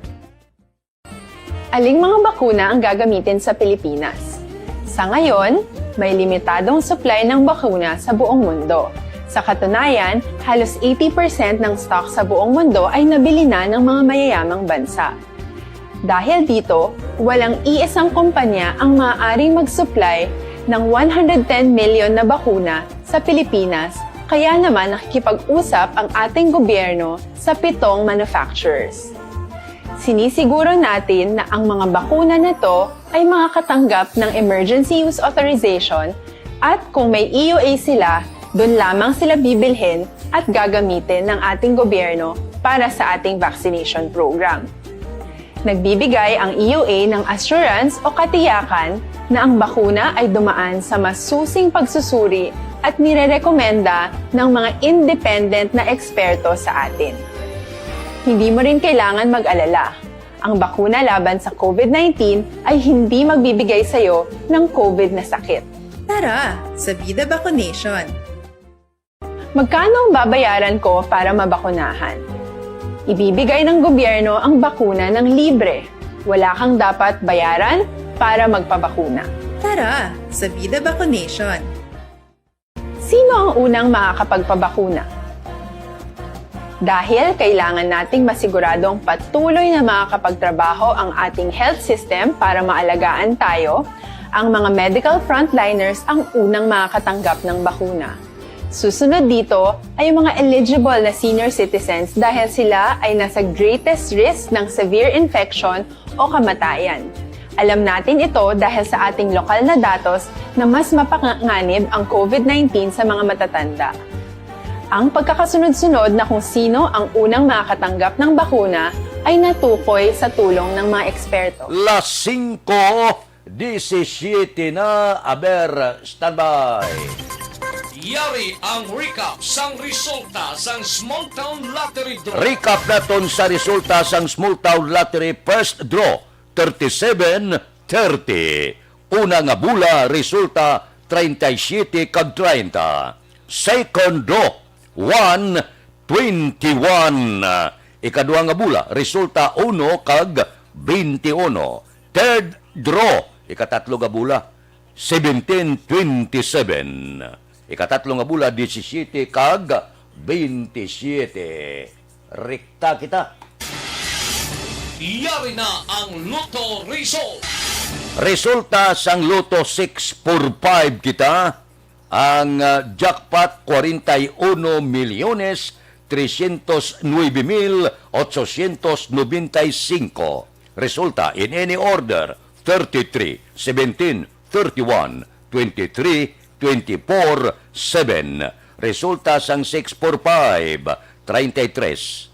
Aling mga bakuna ang gagamitin sa Pilipinas? Sa ngayon, may limitadong supply ng bakuna sa buong mundo. Sa katunayan, halos eighty percent ng stock sa buong mundo ay nabili na ng mga mayayamang bansa. Dahil dito, walang iisang kumpanya ang maaaring mag-supply ng one hundred ten million na bakuna sa Pilipinas, kaya naman nakikipag-usap ang ating gobyerno sa pitong manufacturers. Sinisiguro natin na ang mga bakuna na to ay makakatanggap ng emergency use authorization at kung may E U A sila, doon lamang sila bibilhin at gagamitin ng ating gobyerno para sa ating vaccination program. Nagbibigay ang E U A ng assurance o katiyakan na ang bakuna ay dumaan sa masusing pagsusuri at nirerekomenda ng mga independent na eksperto sa atin. Hindi mo rin kailangan mag-alala. Ang bakuna laban sa COVID nineteen ay hindi magbibigay sa iyo ng COVID na sakit. Tara, sa Vida Vaccination! Magkano ang babayaran ko para mabakunahan? Ibibigay ng gobyerno ang bakuna ng libre. Wala kang dapat bayaran para magpabakuna. Tara, sa Vida Vaccination! Sino ang unang makakapagpabakuna? Dahil kailangan nating masiguradong patuloy na makakapagtrabaho ang ating health system para maalagaan tayo, ang mga medical frontliners ang unang makakatanggap ng bakuna. Susunod dito ay ang mga eligible na senior citizens dahil sila ay nasa greatest risk ng severe infection o kamatayan. Alam natin ito dahil sa ating lokal na datos na mas mapanganib ang COVID nineteen sa mga matatanda. Ang pagkakasunod-sunod na kung sino ang unang makakatanggap ng bakuna ay natukoy sa tulong ng mga eksperto. Las singko disisiete na, aber, standby. Yari ang recap sang resulta sang Small Town Lottery Draw. Recap naton sa resulta sang Small Town Lottery First Draw, thirty-seven thirty. Una nga bula, resulta treinta y siete kag treinta. Second Draw, one, twenty-one. Ikaduha nga bula, resulta uno kag twenty-one. Third Draw, ikatatlo nga bula, seventeen twenty-seven. Ikatatlo nga bula, disisyete kag twenty-siete. Rekta kita. Yari na ang Lotto Result. Resulta sang Lotto six four five kita, ang, ah, jackpot, kwarenta y uno milyones trescientos nuebe mil ochocientos noventa y cinco. Resulta in any order, thirty-three, seventeen, thirty-one, twenty-three, twenty-four, seven. Resulta sang six four five, treinta y tres,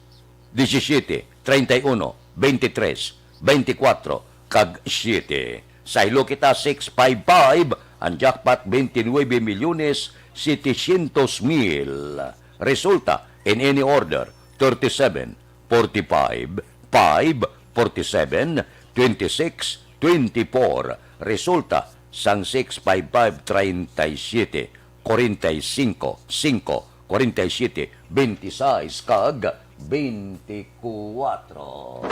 disisyete, treinta y uno, veintitrés, veinticuatro, kag siete. Sa Hello Kita six five five, ang jackpot, veintinuebe milyones setecientos mil. Resulta, in any order, thirty-seven, forty-five, five, forty-seven, twenty-six, twenty-four. Resulta sang six five five, treinta y siete, kwarenta y cinco, cinco, kwarenta y siete, veintiseis, kag veinticuatro.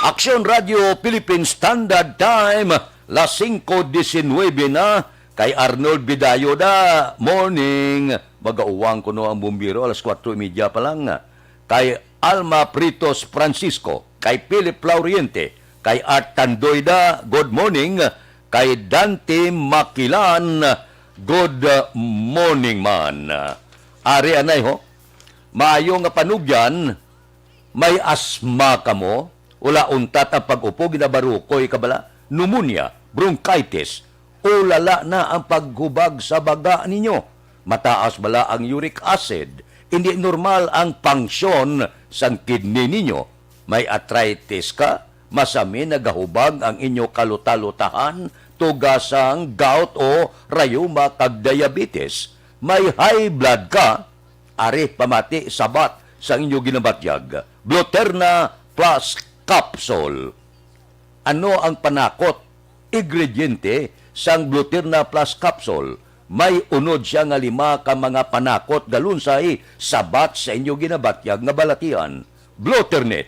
Aksyon Radio Philippine Standard Time, las singko disinwebe na. Kay Arnold Bidayo da, morning. Magauwang kuno ang bumbiro, alas kuwatro y media pa lang. Kay Alma Pritos Francisco, kay Philip Lauriente, kay Art Tandoyda, good morning. Kay Dante Makilan, good morning man. Ari anay ho, maayo nga panugyan, may asma kamo, wala untat ang pag-upo, ginabarukoy ka bala, pneumonia, bronchitis, ulala na ang paghubag sa baga ninyo. Mataas bala ang uric acid, hindi normal ang function sang kidney ninyo. May arthritis ka, masami nagahubag ang inyo kalutalutahan, tuga sang gout o rayuma kag diabetes. May high blood ka, ari pamati sabat sang inyo ginabatyag. Bloterna Plus Capsule. Ano ang panakot? Ingrediente sang Bloterna Plus Capsule. May unod sia nga lima ka mga panakot nga lunsay sabat sa inyo ginabatyag nga balatian. Bloternet,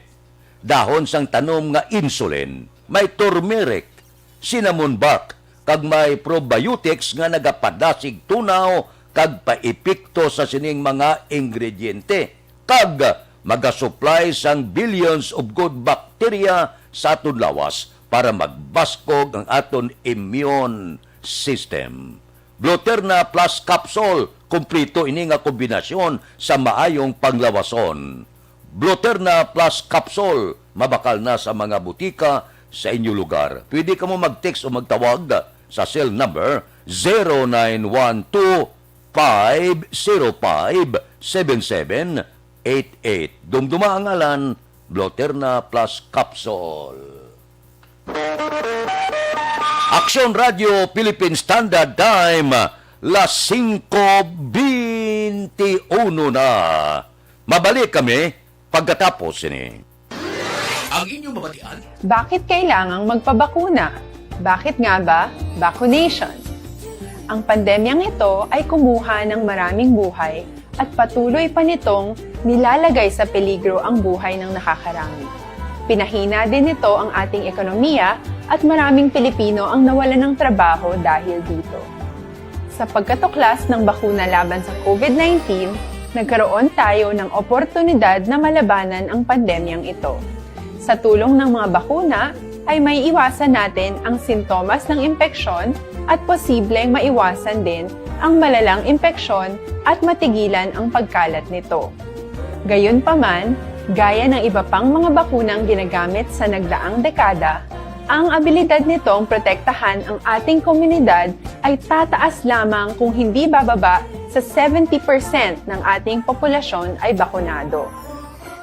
dahon sang tanom nga insulin. May turmeric, cinnamon bark, kag may probiotics nga nagapadasig tunaw kag paepekto sa sining mga ingrediente, kag magasupply sang billions of good bacteria sa aton lawas para magbaskog ang aton immune system. Bloterna Plus Capsule, kompleto ini nga kombinasyon sa maayong panglawason. Bloterna Plus Capsule, mabakal na sa mga butika sa inyo lugar. Pwede kamo mag-text o magtawag sa cell number zero nine one two, five zero five, seven seven eight eight. Dumduma ang ngalan, Bloterna Plus Capsule. Aksyon Radio Philippine Standard Time, las singko beintiuno na. Mabalik kami pagkatapos sini. Ang inyong mabatian? Bakit kailangang magpabakuna? Bakit nga ba vaccination? Ang pandemyang ito ay kumuha ng maraming buhay at patuloy pa nitong nilalagay sa peligro ang buhay ng nakakarami. Pinahina din nito ang ating ekonomiya at maraming Pilipino ang nawalan ng trabaho dahil dito. Sa pagkatuklas ng bakuna laban sa COVID nineteen, nagkaroon tayo ng oportunidad na malabanan ang pandemyang ito. Sa tulong ng mga bakuna, ay maiiwasan natin ang sintomas ng impeksyon at posibleng maiwasan din ang malalang impeksyon at matigilan ang pagkalat nito. Gayunpaman, gaya ng iba pang mga bakunang ginagamit sa nagdaang dekada, ang abilidad nitong protektahan ang ating komunidad ay tataas lamang kung hindi bababa sa seventy percent ng ating populasyon ay bakunado.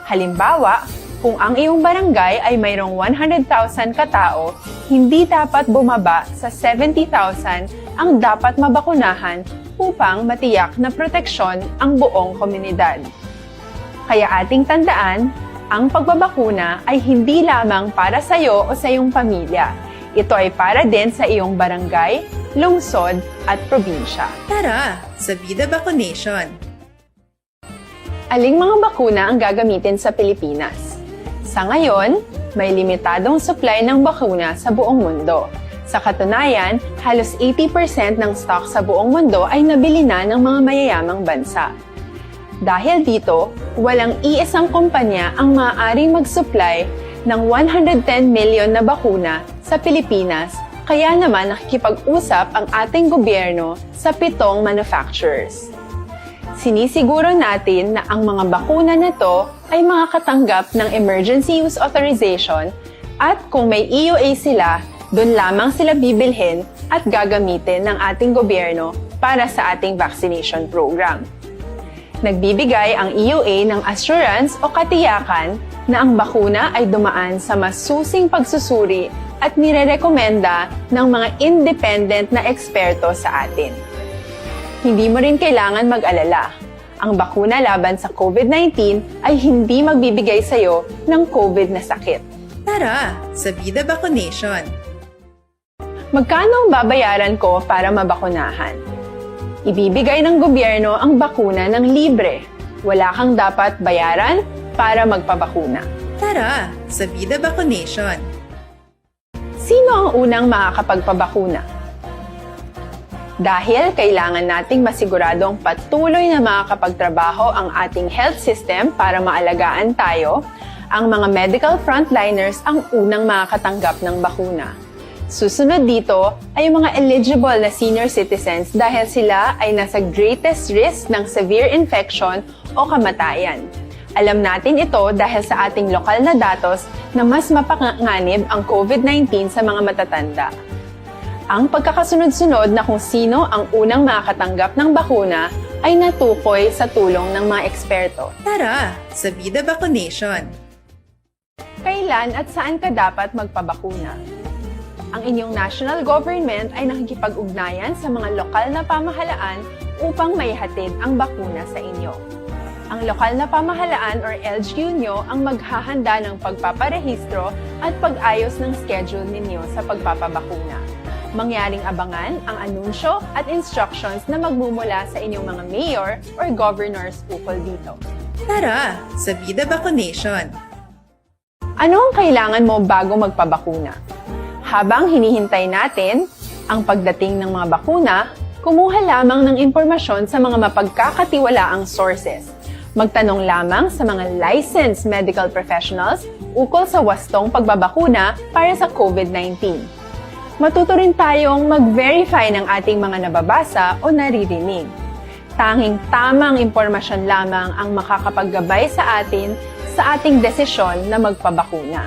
Halimbawa, Kung ang iyong barangay ay mayroong one hundred thousand ka tawo, hindi dapat bumaba sa seventy thousand ang dapat mabakunahan upang matiyak na proteksyon ang buong komunidad. Kaya ating tandaan, ang pagbabakuna ay hindi lamang para sa iyo o sa iyong pamilya. Ito ay para din sa iyong barangay, lungsod, at probinsya. Tara, sa Vida Vaccination! Aling mga bakuna ang gagamitin sa Pilipinas? Sa ngayon, may limitadong supply ng bakuna sa buong mundo. Sa katunayan, halos eighty percent ng stock sa buong mundo ay nabili na ng mga mayayamang bansa. Dahil dito, walang iisang kumpanya ang maaaring mag-supply ng one hundred ten million na bakuna sa Pilipinas, kaya naman nakikipag-usap ang ating gobyerno sa pitong manufacturers. Sinisiguro natin na ang mga bakuna na to ay makakatanggap ng emergency use authorization, at kung may E U A sila, doon lamang sila bibilhin at gagamitin ng ating gobyerno para sa ating vaccination program. Nagbibigay ang E U A ng assurance o katiyakan na ang bakuna ay dumaan sa masusing pagsusuri at nirerekomenda ng mga independent na eksperto sa atin. Hindi mo rin kailangan mag-alala. Ang bakuna laban sa COVID nineteen ay hindi magbibigay sa iyo ng COVID na sakit. Tara, sa Vida Vaccination! Magkano ang babayaran ko para mabakunahan? Ibibigay ng gobyerno ang bakuna ng libre. Wala kang dapat bayaran para magpabakuna. Tara, sa Vida Vaccination! Sino ang unang makakapagpabakuna? Dahil kailangan nating masiguradong patuloy na makakapagtrabaho ang ating health system para maalagaan tayo, ang mga medical frontliners ang unang makakatanggap ng bakuna. Susunod dito ay ang mga eligible na senior citizens dahil sila ay nasa greatest risk ng severe infection o kamatayan. Alam natin ito dahil sa ating lokal na datos na mas mapanganib ang COVID nineteen sa mga matatanda. Ang pagkakasunod-sunod na kung sino ang unang makakatanggap ng bakuna ay natukoy sa tulong ng mga eksperto. Tara, sa Vida Vaccination! Kailan at saan ka dapat magpabakuna? Ang inyong national government ay nakikipag-ugnayan sa mga lokal na pamahalaan upang maihatid ang bakuna sa inyo. Ang lokal na pamahalaan or L G U nyo ang maghahanda ng pagpaparehistro at pag-ayos ng schedule ninyo sa pagpapabakuna. Mangyaring abangan ang anunsyo at instructions na magmumula sa inyong mga mayor or governors ukol dito. Tara, sa Vida Vaccination! Ano ang kailangan mo bago magpabakuna? Habang hinihintay natin ang pagdating ng mga bakuna, kumuha lamang ng impormasyon sa mga mapagkakatiwalaang sources. Magtanong lamang sa mga licensed medical professionals ukol sa wastong pagbabakuna para sa COVID nineteen. Matuto rin tayong mag-verify ng ating mga nababasa o naririnig. Tanging tamang impormasyon lamang ang makakapaggabay sa atin sa ating desisyon na magpabakuna.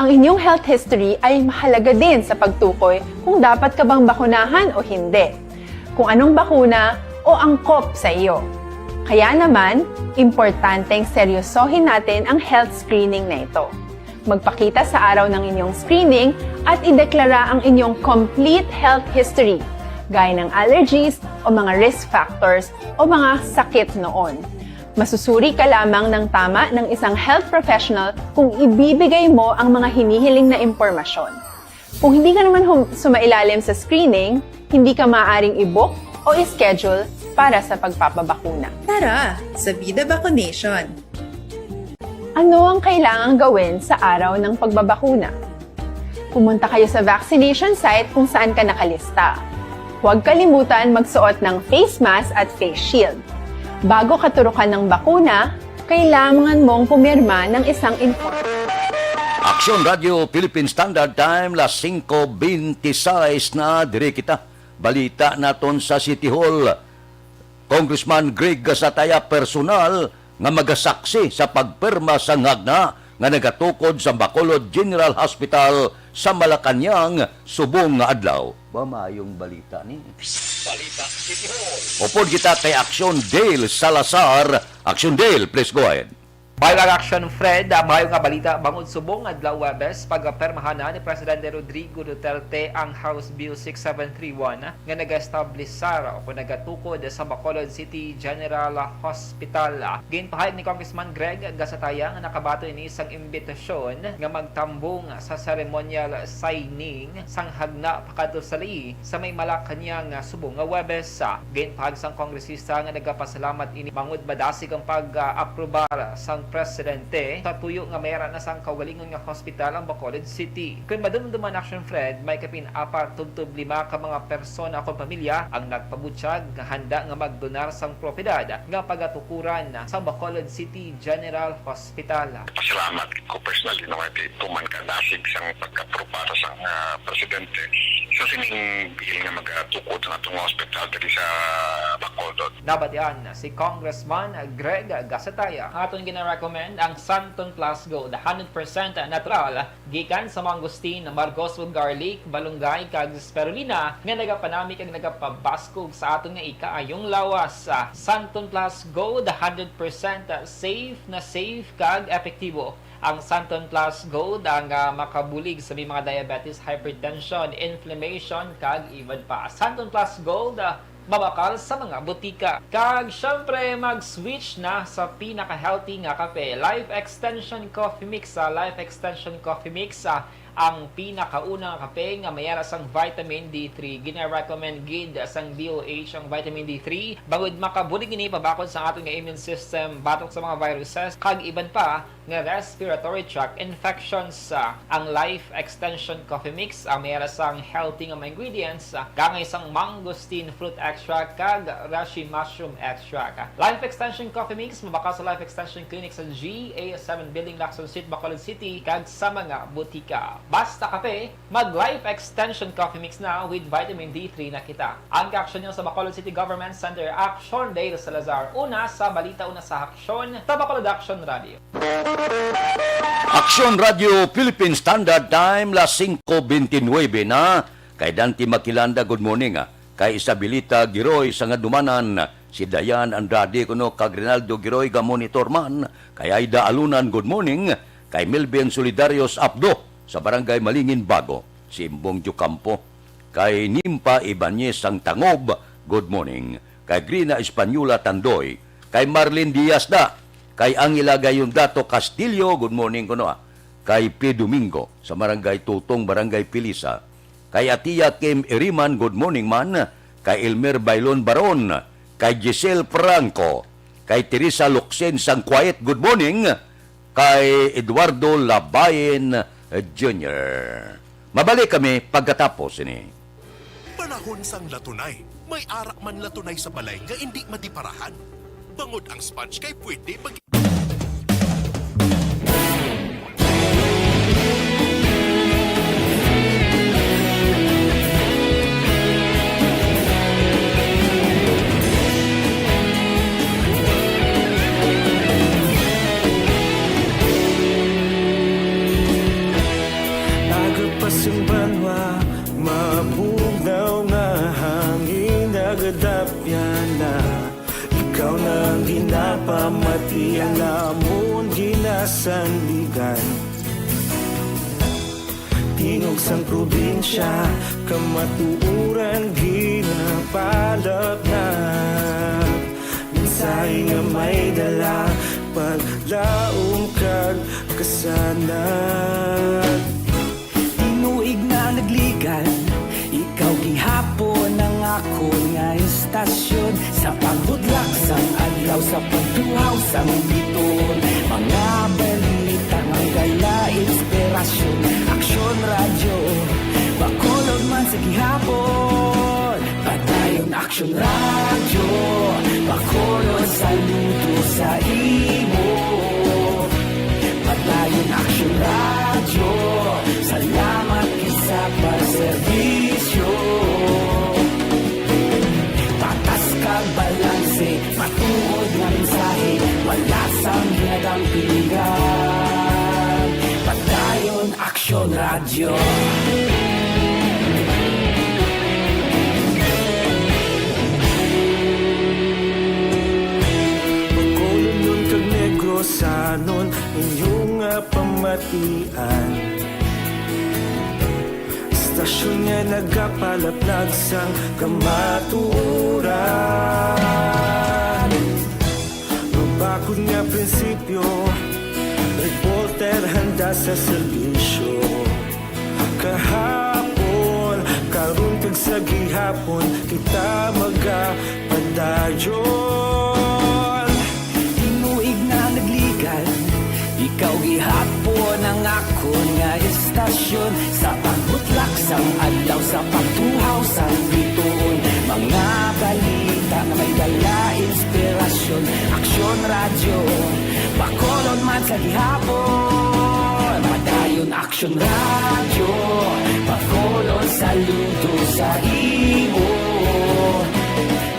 Ang inyong health history ay mahalaga din sa pagtukoy kung dapat ka bang bakunahan o hindi, kung anong bakuna o angkop sa iyo. Kaya naman, importanteng seryosohin natin ang health screening na ito. Magpakita sa araw ng inyong screening at ideklara ang inyong complete health history, gaya ng allergies o mga risk factors o mga sakit noon. Masusuri ka lamang ng tama ng isang health professional kung ibibigay mo ang mga hinihiling na impormasyon. Kung hindi ka naman hum- sumailalim sa screening, hindi ka maaaring i-book o i-schedule para sa pagpapabakuna. Tara, sa Vida Vaccination! Ano ang kailangang gawin sa araw ng pagbabakuna? Pumunta kayo sa vaccination site kung saan ka nakalista. Huwag kalimutan magsuot ng face mask at face shield. Bago ka turukan ng bakuna, kailangan mong pumirma ng isang inform. Aksyon Radio Philippine Standard Time, las singko beintiseis na, diri kita. Balita naton sa City Hall. Congressman Greg Gatizaya personal nga magasaksi sa pagpirma sang hagna nga nagatukod sa Bacolod General Hospital sa Malacañang subong nga adlaw. Ba, maayong balita ni. Balita City Hall. Upod kita kay Aksyon Dale Salazar. Aksyon Dale, please go ahead. Pag-action, Fred, ah, maayo nga balita bangod subong adlaw Huwebes, pagpirmahan na ni Presidente Rodrigo Duterte ang House Bill six seven three one nga nag-establisar o nagatukod sa Bacolod City General Hospital. Ginpahayag ni Congressman Greg Gasataya nga nakabaton ini sang imbitasyon nga magtambong sa ceremonial signing sang hagna pakadto sa Leyte sa may Malacañang subong nga Huwebes. Ginpahayag sang kongresista nga nagapasalamat ini bangod madasig ang pag-aprobar sang presidente sa tuyo nga may ara na sang kaugalingon nga hospital ang Bacolod City. Kon madumduman, Action Fred, may kapin apat tubtob lima ka mga persona kon pamilya ang nagpabutyag nga handa nga magdonar sang propiedad nga pagatukuran sa Bacolod City General Hospital. Pasalamat ko personally, no, kay tuman ka dasig sang pagka-aprobar sang, ah, presidente sa sining bill nga magatukod sa atong mga ospital diri sa Bacolod. Nabatian si Congressman Greg Gasataya. Ang aton gina-recommend ang Santon Plus Gold, hundred percent natural, gikan sa mangosteen, margoso, garlic, malunggay, kag spirulina, nga nagapanami kag nagapabaskog sa aton nga ikaayong lawas. Santon Plus Gold, hundred percent safe na safe kag epektibo. Ang Santon Plus Gold ang, ah, makabulig sa may mga diabetes, hypertension, inflammation, kag iban pa. Santon Plus Gold, ah, mabakal sa mga butika. Kag syempre, mag-switch na sa pinaka-healthy nga kape, Life Extension Coffee Mix. Sa Life Extension Coffee Mix, ah, ang pinakauna nga kape nga may ara sang vitamin D three. Gina-recommend gid sang D O H ang vitamin D three, bangod makabulig ini pabakod sa aton nga immune system batok sa mga viruses kag iban pa nga respiratory tract infections. Ah, ang Life Extension Coffee Mix ang may ara sang healthy nga mga ingredients, ah, kaangay sang mangosteen fruit extract kag reishi mushroom extract. Life Extension Coffee Mix mabakal sa Life Extension Clinic sa G A seven Building, Lacson Street, Bacolod City, kag sa mga butika. Basta kape, mag Life Extension Coffee Mix na with vitamin D three na kita. Ang kaaksyon niyo sa Bacolod City Government Center, Aksyon, Dale Salazar. Una sa balita, una sa aksyon, sa Bacolod Aksyon Radio. Aksyon Radio Philippine Standard Time, las singko bente nuebe na. Kay Dante Maquilanda, good morning, ah. Kay Isabelita Giroy sa Ngadumanan, si Dayan Andrade kuno kag Rinaldo Giroy ga monitor man, kay Aida Alunan, good morning, kay Melvin Solidarios Apdo sa Barangay Malingin Bago, si Imbong Diocampo, kay Nimpa Ibanez sang Tangob, good morning, kay Grina Española Tandoy, kay Marlene Diaz da, kay Angela Gayondato Castillo, good morning kuno, ah, kay P. Domingo sa Barangay Tutong, Barangay Pilisa, kay Atia Kim Iriman, good morning man, kay Elmer Bailon Baron, kay Giselle Franco, kay Teresa Luxen sang Quiet, good morning, kay Eduardo Labayen Junior. Mabalik kami pagkatapos ini. Panahon sang latunay. May ara man latunay sa balay nga indi madiparahan. Bangod ang sponge kay pwede mag- Aga pa sang banwa, mabugnaw nga hangin nagadapyan na. Ikaw na ang ginapamati, ang amon ginasandigan. Tingog sang probinsya, kamatuoran ginapalapnap. Mensahe nga may dala, paglaom kag kasanag. Tinuig na nagligan, ikaw gihapon ang akon nga estasyon. Sa pagbudlak sang adlaw, sa pagtuhaw sang bituon, mga balita nga gala inspirasyon. Aksyon Radyo, Bacolod man sa gihapon. Padayon Aksyon Radyo, Bacolod, saludo sa imo. Padayon Aksyon Radyo, salamat gid sa pagserbisyo. Patas kag balanse, matuod nga mensahe, wala sang ginadampingan. Padayon Aksyon Radyo. Bacolod, Union kag Negros, Atian. Istasyon nga nagapalaplag sang kamatuoran. Mabakod nga prinsipyo, reporter handa sa serbisyo. Kahapon, karon, kag sa gihapon, kita magapadayon. Tinuig na nagligad, ikaw gihapon ang akon nga istasyon. Sa pagbutlak sang adlaw, sa pagtuhaw sang bituon, mga balita nga may dala inspirasyon. Aksyon Radyo, Bacolod man sa gihapon. Padayon Aksyon Radyo, Bacolod, saludo sa imo.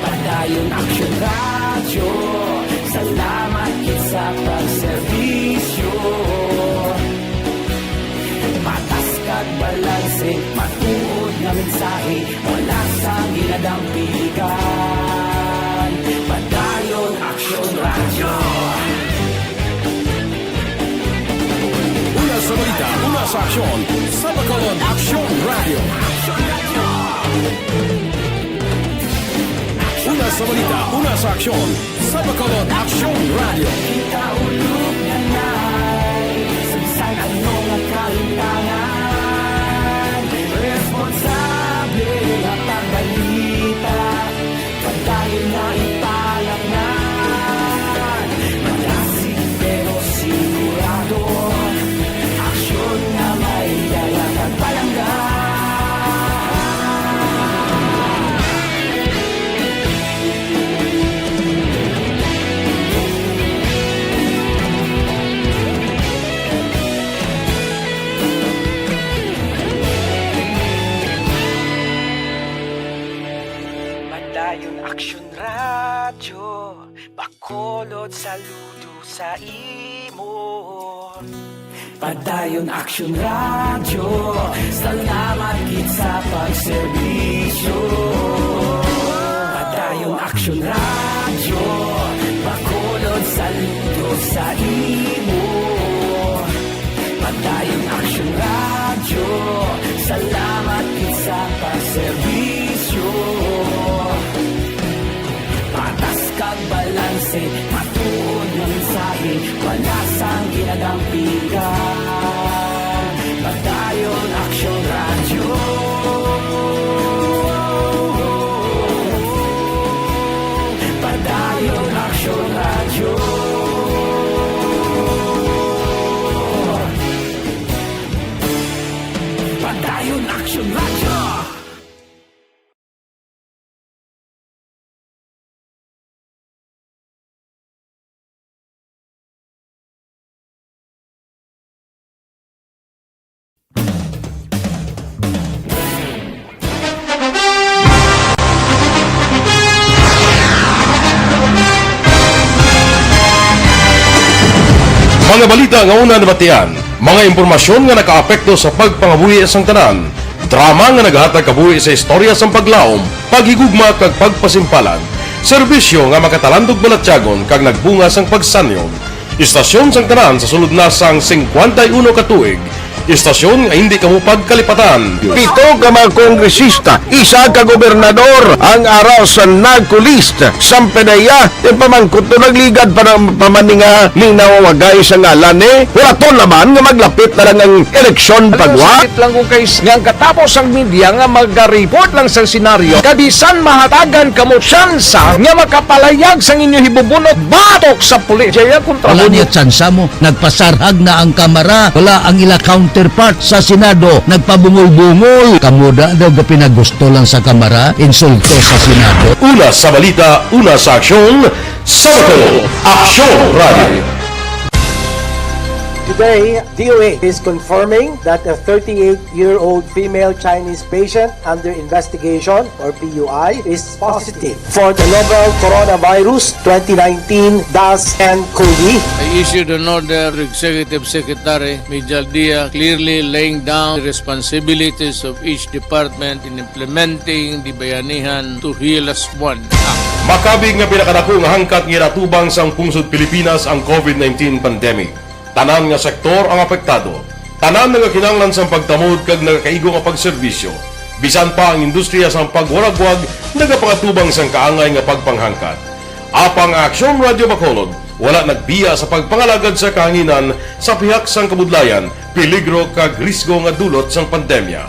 Padayon Aksyon Radyo, salamat gid sa pagserbisyo. Patas kag balanse, matuod nga mensahe, wala sang ginadampigan. Padayon Aksyon Radyo. Una sa balita, una sa aksyon, sa Bacolod Aksyon Radyo. Una sa balita, una sa aksyon, sa Bacolod Aksyon Radyo. Kita ulog nanay, sa bisan ano nga kalimtangan, responsable nga pagbalita. Padayon na ipalaknan, malasig pero sigurado. Aksyon nga may dala kag palangga. Padayon Aksyon Radyo, Bacolod, saludo sa imo. Padayon Aksyon Radyo, salamat gid sa pagserbisyo. Padayon Aksyon Radyo, Bacolod, saludo sa imo. Padayon Aksyon Radyo, salamat gid sa pagserbisyo. Patas kag balanse, matuod nga mensahe, wala sang ginadampigan. Padayon Aksyon Radyo. Padayon Aksyon Radyo. Padayon Aksyon Radyo. Mga balita nga una nabatian, mga impormasyon nga nakaapekto sa pagpangabuhi sang tanan, drama nga nagahatag kabuhi sa istorya sang paglaom, paghigugma kag pagpasimpalan, serbisyo nga makatalandog balatyagon kag nagbunga sang pagsanyon. Istasyon sang tanan sa sulod na sang singkwenta y uno ka tuig. Istasyon nga hindi kamo pagkalipatan. Pito ka mga kongresista, isa ka gobernador ang ara sa NAGCO list. Sampanaya, ipamangkot to nagligad pa ng pamaninga ning nawawagay sa ngalan ni Horaton Laban nga maglapit na lang ang eleksyon pagwa. Sakit lang kung kay nga ang katapos ang media nga magaripot lang sa senaryo, kabisan mahatagan kamo tsansa nga makapalayag sang inyo hibubunot batok sa pulis. Jaya kontra Wala mo. Niya tsansa mo. Nagpasarhag na ang Kamara. Wala ang ila counterpart sa Senado. Nagpabungol-bungol. Kamo da daw gapinagusto lang sa Kamara. Insulto sa Senado. Una sa balita, una sa aksyon, sa Bacolod Aksyon Radio. Today, D O H is confirming that a thirty-eight-year-old female Chinese patient under investigation, or P U I, is positive for the novel coronavirus twenty nineteen dash N COVID. I issued an order to Executive Secretary Mijal Dia, clearly laying down the responsibilities of each department in implementing the Bayanihan to Heal Us One Act. Makabig nga pinakadako nga hangkat nga ginatubang sang pungsod Pilipinas ang COVID nineteen pandemic. Tanan nga sektor ang apektado. Tanan nagakinahanglan sang pagtamod kag nagakaigo nga pagserbisyo. Bisan pa ang industriya sang pagwaragwag nagapangatubang sang kaangay nga pagpanghangkat. Apang ang Aksyon Radyo Bacolod wala nagbiya sa pagpangalagad sa kahanginan sa pihak sang kabudlayan, peligro kag risgo nga dulot sang pandemya.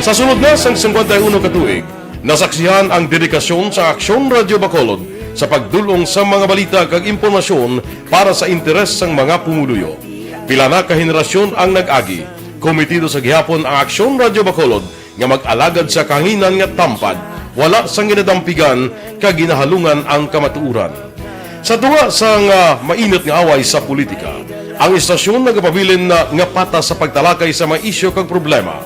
Sa sulod na sang singkwenta y uno ka tuig, nasaksihan ang dedikasyon sa Aksyon Radyo Bacolod sa pagdul-ong sa mga balita kag impormasyon para sa interes sang mga pumuluyo. Pila na ka henerasyon ang nag-agi, komitido sa gihapon ang Aksyon Radyo Bacolod nga mag-alagad sa kahanginan nga tampad, wala sang ginadampigan kag ginahalungan ang kamatuoran. Sa tunga sang, ah, mainit nga away sa politika, ang istasyon nagapabilin na nga patas sa pagtalakay sa mga isyu kag problema.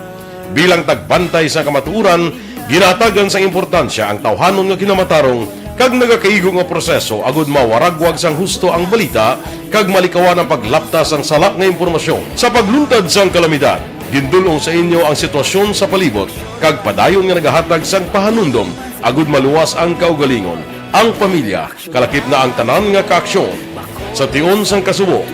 Bilang tagbantay sa kamatuoran, ginahatagan sang importansya ang tawhanon nga kinamatarong kag nagakaigo nga proseso agud mawaragwag sang husto ang balita kag malikawan ang paglapta sang sala nga impormasyon. Sa pagluntad sang kalamidad, gindul-ong sa inyo ang sitwasyon sa palibot kag padayon nga nagahatag sang pahanumdom agud maluwas ang kaugalingon, ang pamilya, kalakip na ang tanan nga kaaksyon. Sa tion sang kasubo,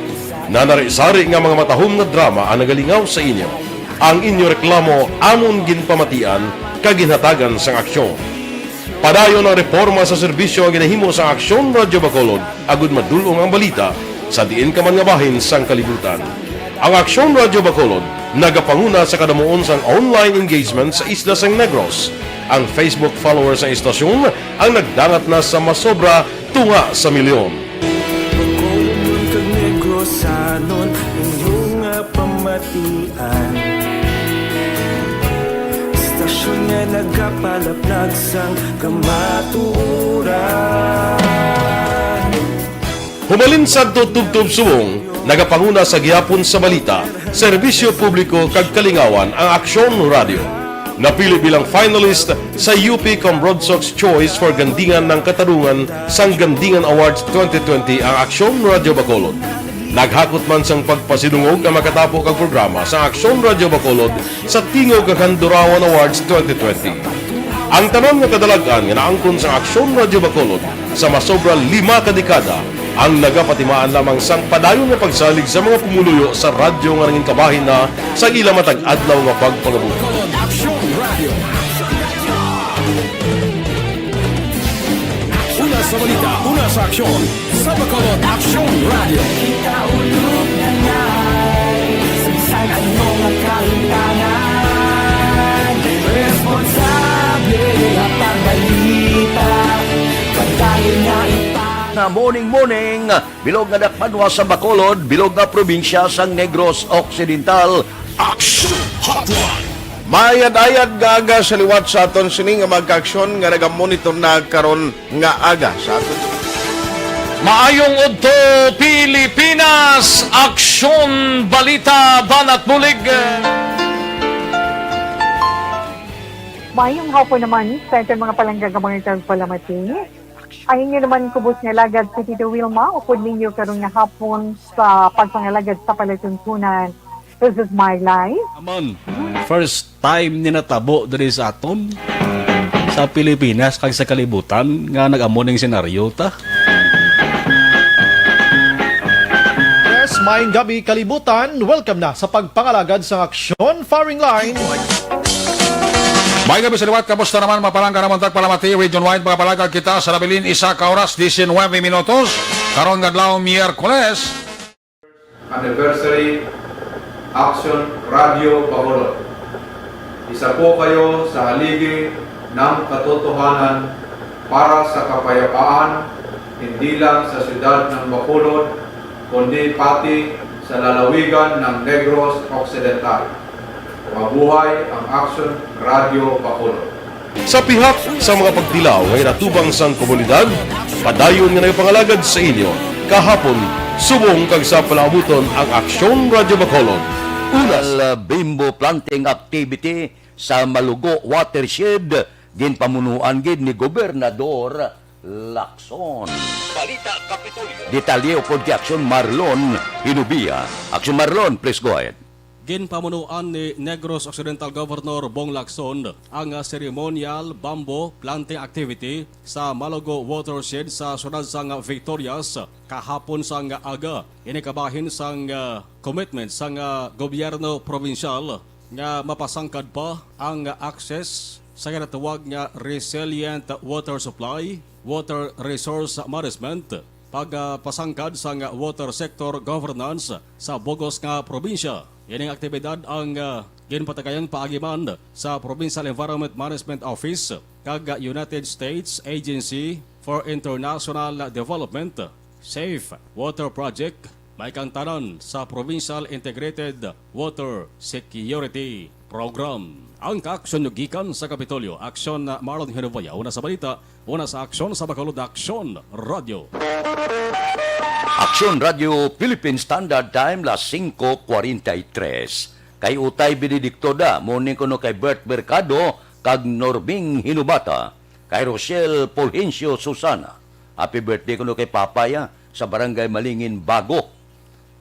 nanari-sari nga mga matahom nga drama ang nagalingaw sa inyo. Ang inyo reklamo amon ginpamatian kag ginhatagan sang aksyon. Padayon ang reporma sa serbisyo nga ginahimo sang Aksyon Radyo Bacolod agud madul-ong ang balita sa diin ka man nga bahin sang kalibutan. Ang Aksyon Radyo Bacolod nagapanguna sa kadamuon sang online engagement sa isla sang Negros. Ang Facebook followers sang istasyon ang nagdangat na sa masobra tunga sa milyon. Bacolodnon kag Negrosanon, inyo nga pamatian. Istasyon nga nagapalaplag sang kamatuoran. Humalin sadto tubtob subong, nagapanguna sa gihapon sa balita, serbisyo publiko kag kalingawan ang Aksyon Radyo. Napili bilang finalist sa U P Comrod Sox Choice for Gandingan ng Katarungan sang Gandingan Awards twenty twenty ang Aksyon Radyo Bacolod. Naghakot man sang pagpasidungog ang makatapo kag programa sa Aksyon Radyo Bacolod sa Tingog kag Handurawan Awards twenty twenty. Ang tanan nga kadalag-an nga naangkon sang Aksyon Radyo Bacolod sa masobra lima ka dekada ang nagapatimaan lamang sang padayon nga pagsalig sa mga pumuluyo sa radyo nga nangin kabahin na sang ila matag adlaw nga pagpangabuhi. Bacolod Aksyon Radyo. Una sa balita, una sa aksyon, sa Bacolod Aksyon Radyo. Kita ulog na ngay, sa bisan ano nga kahintangan, responsable nga pagbalita, padayon nga ipa- Nga morning, morning, bilog nga dakbanwa sa Bacolod, bilog nga probinsya sang Negros Occidental. Action Hotline. Maayad-ayad nga aga sa liwat sa aton sini nga mga kaaksyon nga nagamonitor na karon nga aga sa aton. Maayong udto, Pilipinas! Aksyon, balita, banat, bulig. Maayong hapon naman sa aton mga palangga nga mga tagpalamati. Ang inyo naman kubos nga alagad si Tito Wilma, upod ninyo karon nga hapon sa pagpangalagad sa palatuntunan. This is my life. Amon, first time ni natabo diri sa aton, sa Pilipinas kag sa kalibutan nga nag-amo ning senaryo ta. Yes, maayong gabi, kalibutan. Welcome na sa pagpangalagad sang aksyon, firing line. Maayong gabi sa liwat, kamusta naman, mga palangga namon tagpalamati, region wide, mga palangga kita sa nabilin, isa ka oras, diecinuebe minutos, karon nga adlaw, Miyerkules. Anniversary, Action Radio Bacolod. Isa po kayo sa haligi ng katotohanan para sa kapayapaan, hindi lang sa siyudad ng Bacolod, kundi pati sa lalawigan ng Negros Occidental. Mabuhay ang Action Radio Bacolod. Sa pihak sa mga pagtilaw nga ginatubang sang komunidad, padayon nga nagapangalagad sa inyo kahapon, subong kag sa palaabuton ang Aksyon Radyo Bacolod. Una, Bimbo planting activity sa Malugo Watershed, ginpamunuan gid ni Gobernador Lacson. Balita Kapitolyo. Detalye upod kay Aksyon Marlon Hinubia. Aksyon Marlon, please go ahead. Ginpamunuan ni Negros Occidental Governor Bong Lacson ang, ah, ceremonial bamboo planting activity sa Malogo Watershed sa siyudad sang Victorias kahapon sang aga. Ini kabahin sang, ah, commitment sang, ah, gobyerno probinsyal nga mapasangkad pa ang access sa ginatawag nga resilient water supply, water resource management, pagpasangkad sang water sector governance sa bug-os nga probinsya. Ining aktibidad ang, ah, ginpatigayon paagi man sa Provincial Environment Management Office kag United States Agency for International Development, SAFE, Water Project, may kang tanan sa Provincial Integrated Water Security Program. Ang kaaksyon nyo gikan sa Kapitolyo, Aksyon Marlon Hinuboya, una sa balita, una sa aksyon sa Bacolod, Aksyon Radyo. Aksyon Radyo Philippine Standard Time, las singko kwarenta y tres. Kay Utay Benedicto da, morning kuno kay Bert Mercado, kag Norbing Hinubata, kay Rochelle Fulgencio Susana. Happy birthday kuno kay Papay, ah, sa Barangay Malingin Bago.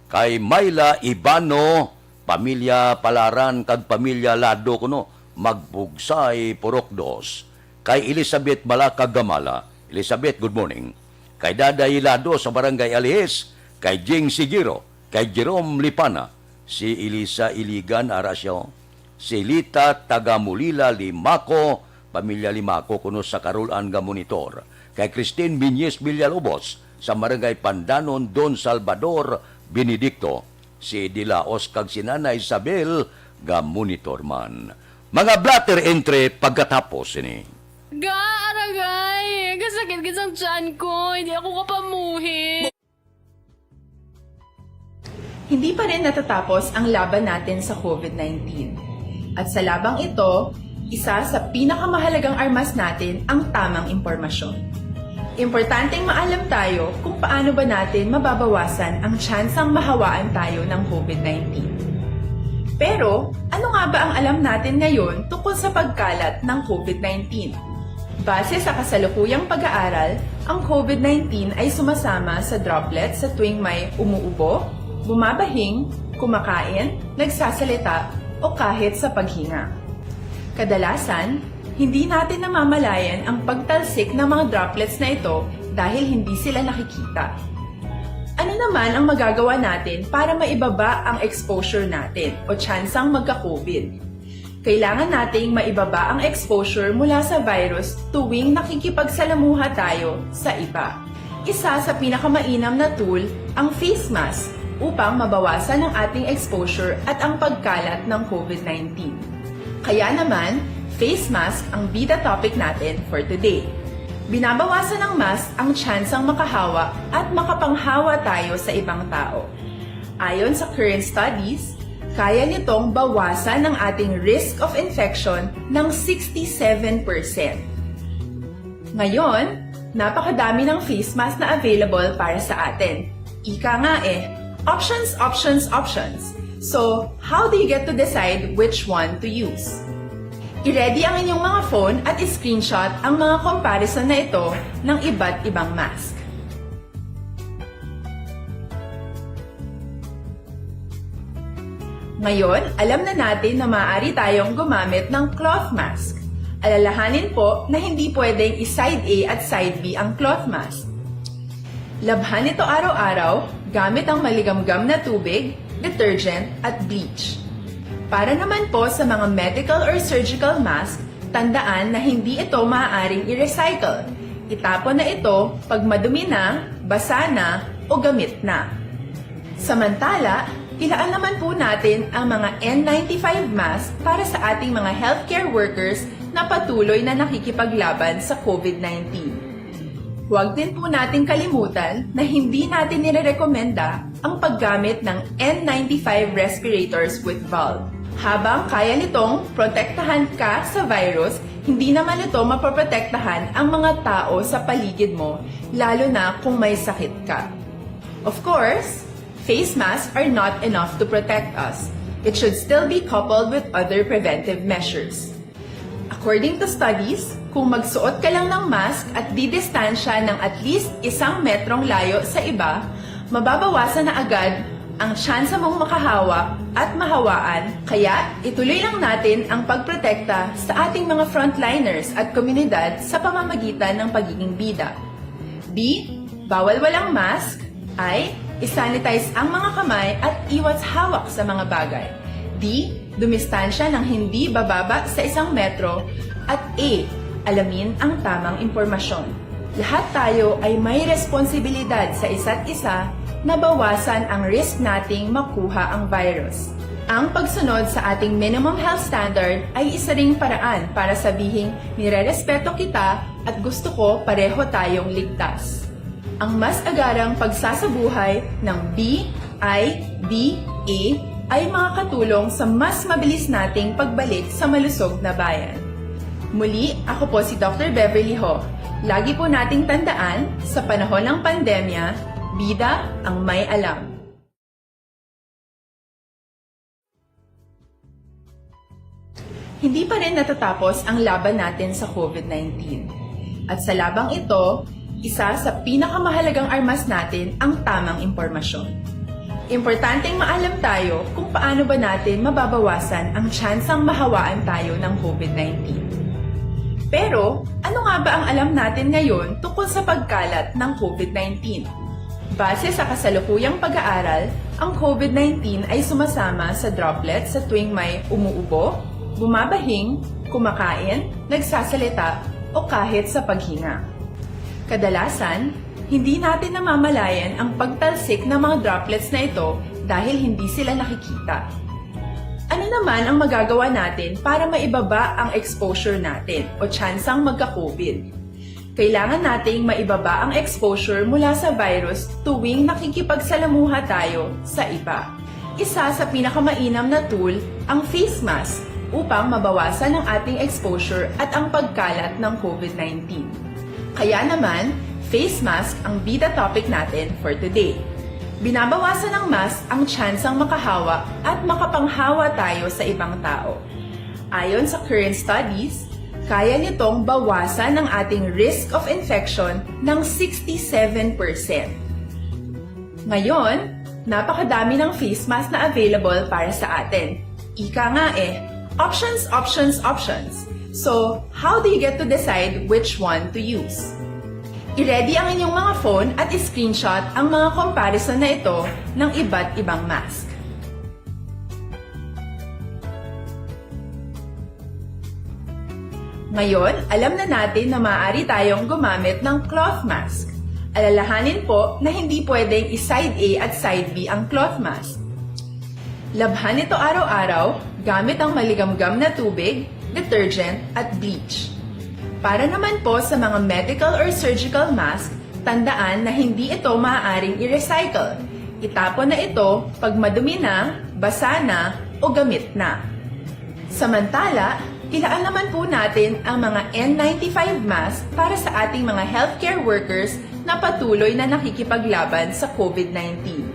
Kay Myla Ibano, pamilya Palaran kag pamilya Lado kuno, Magbugsay, Purok Dos. Kay Elizabeth Balaka Gamala, Elizabeth, good morning. Kay Daday Lado sa Barangay Alihis, kay Jing Sigiro, kay Jerome Lipana, si Elisa Iligan, ara siya, oh. Si Lita taga Mulila Limaco, pamilya Limaco kuno sa Karulan nga Monitor. Kay Christine Miñez Villalobos sa Barangay Pandanon, Don Salvador Benedicto. Si Dilaos kag si Nana Isabel nga monitor man. Mga blotter entre pagkatapos ini. Ga, aragay! Kasakit gid sang tiyan ko. Hindi ako kapamuhi. Hindi pa rin natatapos ang laban natin sa covid nineteen. At sa labang ito, isa sa pinakamahalagang armas natin ang tamang impormasyon. Importanteng maalam tayo kung paano ba natin mababawasan ang tsansang mahawaan tayo ng covid nineteen. Pero, ano nga ba ang alam natin ngayon tungkol sa pagkalat ng covid nineteen? Base sa kasalukuyang pag-aaral, ang covid nineteen ay sumasama sa droplets sa tuwing may umuubo, bumabahing, kumakain, nagsasalita, o kahit sa paghinga. Kadalasan, hindi natin namamalayan ang pagtalsik ng mga droplets na ito dahil hindi sila nakikita. Ano naman ang magagawa natin para maibaba ang exposure natin o tsansang magka-covid? Kailangan nating maibaba ang exposure mula sa virus tuwing nakikipagsalamuha tayo sa iba. Isa sa pinakamainam na tool ang face mask upang mabawasan ang ating exposure at ang pagkalat ng covid nineteen. Kaya naman, face mask ang bida topic natin for today. Binabawasan ng mask ang tsansang makahawa at makapanghawa tayo sa ibang tao. Ayon sa current studies, kaya nitong bawasan ang ating risk of infection ng sixty-seven percent. Ngayon, napakadami ng face mask na available para sa atin. Ika nga eh, options, options, options. So, how do you get to decide which one to use? I-ready ang inyong mga phone at i-screenshot ang mga comparison na ito ng iba't ibang mask. Ngayon, alam na natin na maaari tayong gumamit ng cloth mask. Alalahanin po na hindi pwedeng i-side A at side B ang cloth mask. Labhan ito araw-araw gamit ang maligamgam na tubig, detergent, at bleach. Para naman po sa mga medical or surgical mask, tandaan na hindi ito maaaring i-recycle. Itapon na ito pag madumi na, basa na, o gamit na. Samantala, ilaan naman po natin ang mga N ninety-five mask para sa ating mga healthcare workers na patuloy na nakikipaglaban sa covid nineteen. Huwag din po nating kalimutan na hindi natin nirerekomenda ang paggamit ng N ninety-five respirators with valve. Habang kaya nitong protektahan ka sa virus, hindi naman ito mapoprotektahan ang mga tao sa paligid mo, lalo na kung may sakit ka. Of course, face masks are not enough to protect us. It should still be coupled with other preventive measures. According to studies, kung magsuot ka lang ng mask at didistansya ng at least isang metrong layo sa iba, mababawasan na agad Ang tsansa mong makahawa at mahawaan, kaya ituloy lang natin ang pagprotekta sa ating mga frontliners at komunidad sa pamamagitan ng pagiging bida. B, bawal walang mask. I, isanitize ang mga kamay at iwas hawak sa mga bagay. D, dumistansya ng hindi bababa sa isang metro. At A, alamin ang tamang impormasyon. Lahat tayo ay may responsibilidad sa isa't isa na bawasan ang risk nating makuha ang virus. Ang pagsunod sa ating minimum health standard ay isa ring paraan para sabihing nirerespeto kita at gusto ko pareho tayong ligtas. Ang mas agarang pagsasabuhay ng B I D A ay makakatulong sa mas mabilis nating pagbalik sa malusog na bayan. Muli, ako po si Doctor Beverly Ho. Lagi po nating tandaan, sa panahon ng pandemya, bida ang may alam. Hindi pa rin natatapos ang laban natin sa COVID nineteen. At sa labang ito, isa sa pinakamahalagang armas natin ang tamang impormasyon. Importanteng maalam tayo kung paano ba natin mababawasan ang tsansang mahawaan tayo ng COVID nineteen. Pero, ano nga ba ang alam natin ngayon tungkol sa pagkalat ng COVID nineteen? Base sa kasalukuyang pag-aaral, ang COVID nineteen ay sumasama sa droplets sa tuwing may umuubo, bumabahing, kumakain, nagsasalita, o kahit sa paghinga. Kadalasan, hindi natin namamalayan ang pagtalsik ng mga droplets na ito dahil hindi sila nakikita. Ano naman ang magagawa natin para maibaba ang exposure natin o tsansang magka-COVID? Kailangan nating maibaba ang exposure mula sa virus tuwing nakikipagsalamuha tayo sa iba. Isa sa pinakamainam na tool ang face mask upang mabawasan ang ating exposure at ang pagkalat ng COVID nineteen. Kaya naman, face mask ang bida topic natin for today. Binabawasan ng mask ang tsansang makahawa at makapanghawa tayo sa ibang tao. Ayon sa current studies, kaya nitong bawasan ang ating risk of infection ng sixty-seven percent. Ngayon, napakadami ng face mask na available para sa atin. Ika nga eh, options, options, options. So, how do you get to decide which one to use? I-ready ang inyong mga phone at i-screenshot ang mga comparison na ito ng iba't ibang mask. Ngayon, alam na natin na maaari tayong gumamit ng cloth mask. Alalahanin po na hindi pwedeng i-side A at side B ang cloth mask. Labhan ito araw-araw gamit ang maligamgam na tubig, detergent, at bleach. Para naman po sa mga medical or surgical mask, tandaan na hindi ito maaaring i-recycle. Itapon na ito pag madumi na, basa na, o gamit na. Samantala, ilaan naman po natin ang mga N ninety-five mask para sa ating mga healthcare workers na patuloy na nakikipaglaban sa COVID nineteen.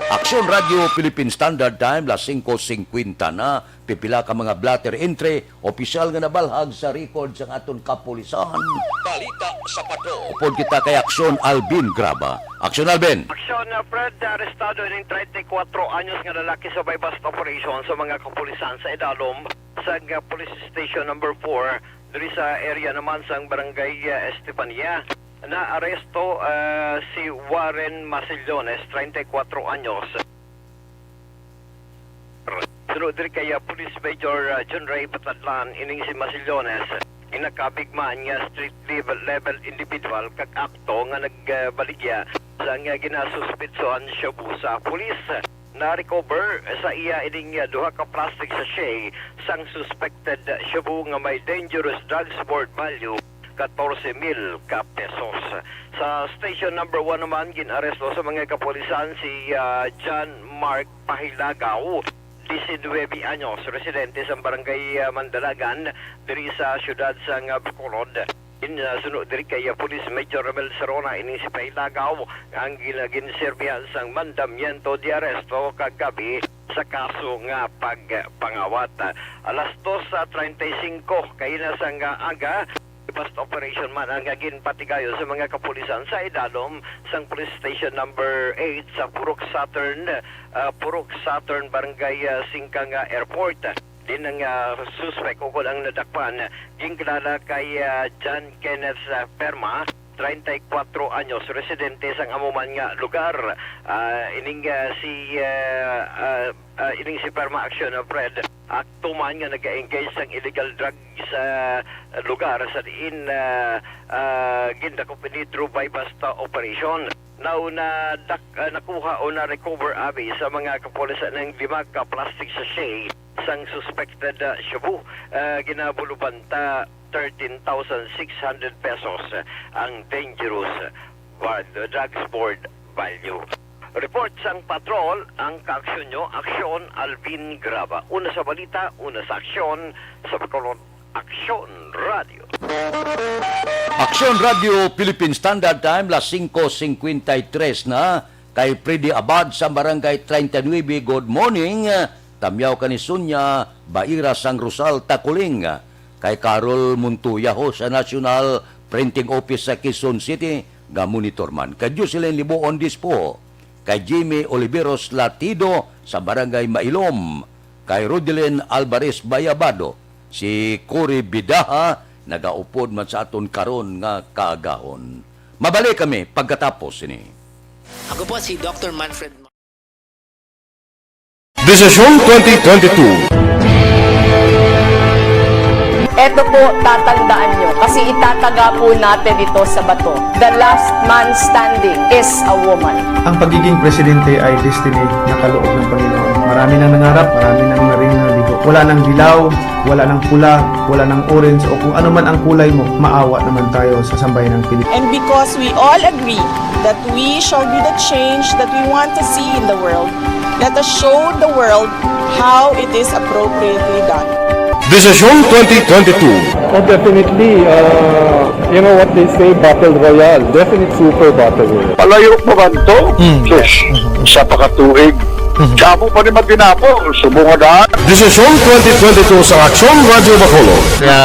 Aksyon Radyo Philippine Standard Time, las singko singkwenta na. Pipila ka mga blotter entry, opisyal nga nabalhag sa record sang aton kapulisan. Balita sa Patrol. Upod kita kay Aksyon Alvin Graba. Aksyon Alvin! Aksyon, uh, Fred, arestado ining treinta y cuatro anyos nga lalaki sa buy-bust operation sa mga kapulisan sa idalom sa, uh, Police Station Number four diri sa area naman sang Barangay, uh, Estefania. Naaresto, uh, si Warren Masillones, treinta y cuatro anyos. Suno diri kay, ah, Police Major, ah, John Ray Batadlan, ining si Masillones, ginakabig man nga street level, level individual kag akto nga nagbaligya sa nga ginasuspitsuhan shabu sa pulis. Na-recover sa iya ining, ah, duha ka plastic sachet sang suspected shabu nga may dangerous drugs worth value katorse mil ka pesos. Sa Station Number One naman, gin-aresto sa mga kapulisan si, ah, John Mark Pahilagaw, diecinuebe anyos, residente sa Barangay, ah, Mandalagan, diri sa siyudad sang, ah, Bacolod. In, ah, suno diri kay, ah, Police Major Romel Serona, ini si Pahilagaw ang gina-, ginserbihan sang mandamiento de arresto kagabi sa kaso nga pagpangawat. Alas dos sa treinta y cinco kaina sang, ah, aga, Bust operation man ang ginpatigayon sa mga kapulisan sa idalom sang Police Station Number Eight sa Purok Saturn, ah, Purok Saturn, Barangay, ah, Singkang, ah, Airport. Din ang, ah, suspek ukon ang nadakpan, ginkilala kay, ah, John Kenneth, ah, Perma, treinta y cuatro anyos, residente sang amo man nga lugar. Ah, ining, ah, si, ah, ah, ah, ining si Perma Action, ah, Fred, akto man nga nag-engage sang illegal drug sa lugar sa diin, ah, ah, gindakop ini through buy-bust operation. Now, na dak-, ah, nakuha o na-recover abi sa mga kapulisan ang lima ka plastic sachet sang suspected, ah, shabu. Ah, ginabulubanta thirteen thousand six hundred pesos ang dangerous val-, drugs board value. Report sang patrol, ang kaaksyon nyo, Aksyon Alvin Graba. Una sa balita, una sa aksyon, sa Bacolod, Aksyon Radio. Aksyon Radio Philippine Standard Time, las singko singkwenta y tres na. Kay Freddy Abad sa Barangay treinta y nueve, good morning. Tamyaw ka ni Sonia Baira sang Rosal, Takuling. Kay Carol Montoya ho sa National Printing Office sa Quezon City, nga monitor man. Kay Jocelyn Liboon Dispo. Kay Jimmy Oliveros Latido sa Barangay Mailom. Kay Rodelin Alvarez Bayabado, si Cory Bidaha, nagaupod man sa aton karon nga kaagahon. Mabalik kami pagkatapos sini. Ako po si Doctor Manfred Ma- Desisyon twenty twenty-two. Eto po, tatandaan nyo, kasi itataga po natin ito sa bato. The last man standing is a woman. Ang pagiging presidente ay destiny na kaloob ng Panginoon. Marami nang nangarap, marami nang naring naligo. Wala nang dilaw, wala nang pula, wala nang orange, o kung ano man ang kulay mo, maawa naman tayo sa sambayan ng Pilipinas. And because we all agree that we shall be the change that we want to see in the world, let us show the world how it is appropriately done. Desisyon twenty twenty-two. Oh, definitely, uh, you know what they say, battle royale. Definite super battle royale. Palayo pa man to? Hmm. Sus, isa pa ka tuig. Mhm. Damo pa ni maginapo, subong nga daan. Desisyon twenty twenty-two sa Aksyon Radio Bacolod. Nga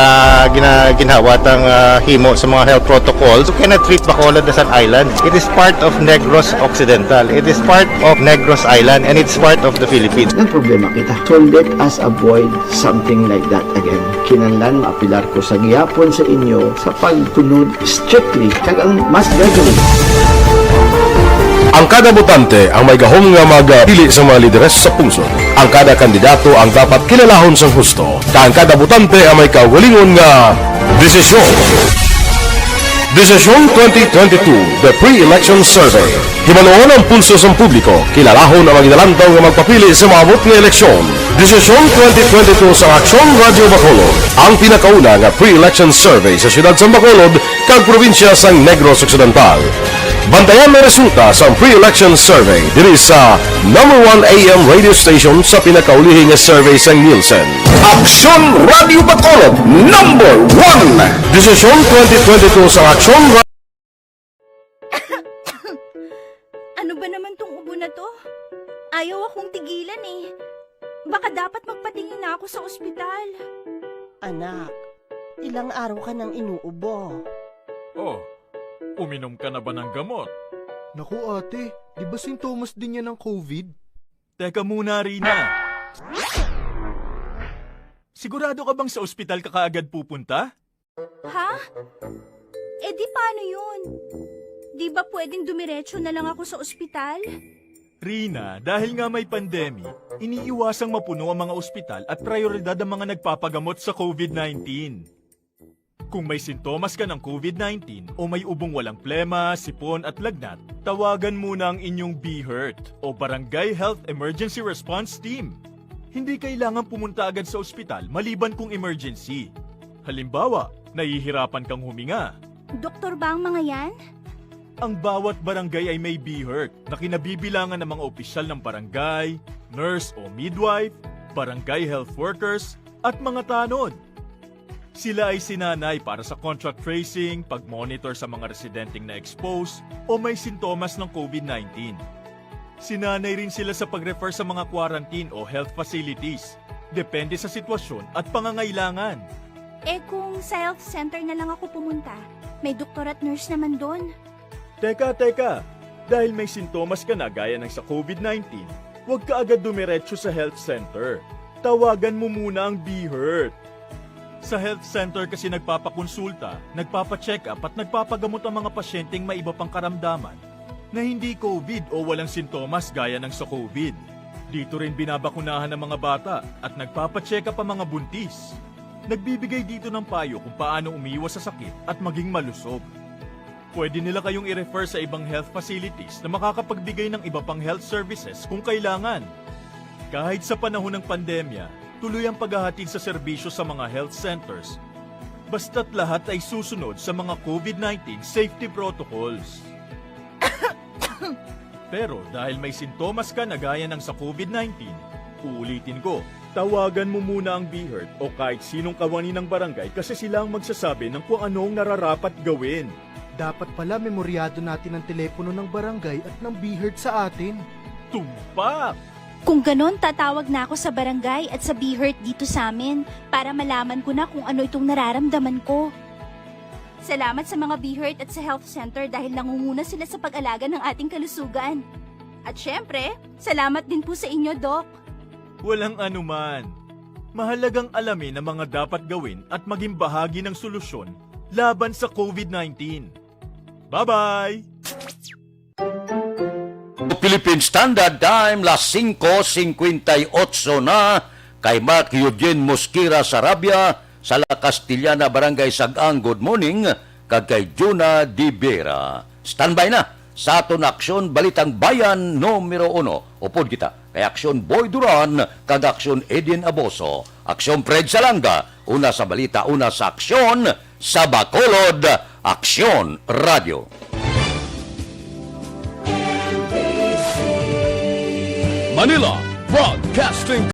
gina-, ginhawa tang, ah, himo sa mga health protocols. You cannot treat Bacolod as an island. It is part of Negros Occidental. It is part of Negros Island, and it's part of the Philippines. Ang problema kita. So let us avoid something like that again. Kinahanglan maapilar ko sa gihapon sa inyo sa pagsunod strictly kag ang mass gathering. Ang kada botante ang may gahom nga magpili sa mga lideres sa pungsod. Ang kada kandidato ang dapat kilalahon sang husto, kag ang kada botante ang may kaugalingon nga desisyon. Desisyon twenty twenty-two, The Pre-Election Survey. Himanuon ang pulso sang publiko, kilalahon ang mga ginalantaw nga magpapili sa maabot nga eleksyon. Desisyon twenty twenty-two sa Aksyon Radio Bacolod, ang pinakauna nga pre-election survey sa siyudad sang Bacolod kag probinsya sang Negros Occidental. Bantayan ang resulta sang pre-election survey diri sa number one A M radio station sa pinakaulihi nga survey sang Nielsen. Aksyon Radio Bacolod, number one. Desisyon twenty twenty-two sa Aksyon Ra- Ano ba naman tong ubo na to? Ayaw akong tigilan eh. Baka dapat magpatingin na ako sa ospital. Anak, ilang araw ka nang inuubo. Oh, uminom ka na ba ng gamot? Naku, ate, di ba sintomas din yan ng covid? Teka muna, Rina. Sigurado ka bang sa ospital ka kaagad pupunta? Ha? Eh di paano yun? Di ba pwedeng dumiretso na lang ako sa ospital? Rina, dahil nga may pandemic, iniiwasang mapuno ang mga ospital at prioridad ang mga nagpapagamot sa covid nineteen. Kung may sintomas ka ng covid nineteen o may ubong walang plema, sipon at lagnat, tawagan muna ang inyong BHERT o Barangay Health Emergency Response Team. Hindi kailangan pumunta agad sa ospital maliban kung emergency. Halimbawa, nahihirapan kang huminga. Doktor ba ang mga yan? Ang bawat barangay ay may BHERT na kinabibilangan ng mga opisyal ng barangay, nurse o midwife, barangay health workers, at mga tanod. Sila ay sinanay para sa contact tracing, pag-monitor sa mga residenteng na-expose o may sintomas ng covid nineteen. Sinanay rin sila sa pag-refer sa mga quarantine o health facilities, depende sa sitwasyon at pangangailangan. Eh kung sa health center na lang ako pumunta, may doktor at nurse naman doon. Teka, teka! Dahil may sintomas ka na gaya ng sa COVID nineteen, huwag ka agad dumiretso sa health center. Tawagan mo muna ang BHERT. Sa health center kasi nagpapakonsulta, nagpapacheck-up at nagpapagamot ang mga pasyenteng may iba pang karamdaman na hindi COVID o walang sintomas gaya ng sa COVID. Dito rin binabakunahan ang mga bata at nagpapacheck-up ang mga buntis. Nagbibigay dito ng payo kung paano umiwas sa sakit at maging malusog. Pwede nila kayong i-refer sa ibang health facilities na makakapagbigay ng iba pang health services kung kailangan. Kahit sa panahon ng pandemya, tuloy ang paghahatid sa serbisyo sa mga health centers, basta't lahat ay susunod sa mga COVID nineteen safety protocols. Pero dahil may sintomas ka na gaya ng sa COVID nineteen, uulitin ko, tawagan mo muna ang BHERT o kahit sinong kawani ng barangay kasi sila ang magsasabi ng kung ano ang nararapat gawin. Dapat pala memoryado natin ang telepono ng barangay at ng BHERT sa atin. Tumpak! Kung ganon, tatawag na ako sa barangay at sa BHERT dito sa amin para malaman ko na kung ano itong nararamdaman ko. Salamat sa mga BHERT at sa health center dahil nangunguna sila sa pag-alaga ng ating kalusugan. At syempre, salamat din po sa inyo, Doc. Walang anuman. Mahalagang alamin ang mga dapat gawin at maging bahagi ng solusyon laban sa COVID nineteen. Bye-bye! Philippine Standard Time, las singko singkwenta y otso na. Kay Mark Eugene Mosquera Sarabia, sa La Castellana, Barangay Sag-ang, good morning, kag kay Juna de Vera. Standby na sa aton Aksyon Balitang Bayan numero uno. Upod kita kay Aksyon Boy Duran kag Aksyon Edin Aboso. Aksyon Fred Salanga, una sa balita, una sa aksyon, sa Bacolod, Aksyon Radio. Manila Broadcasting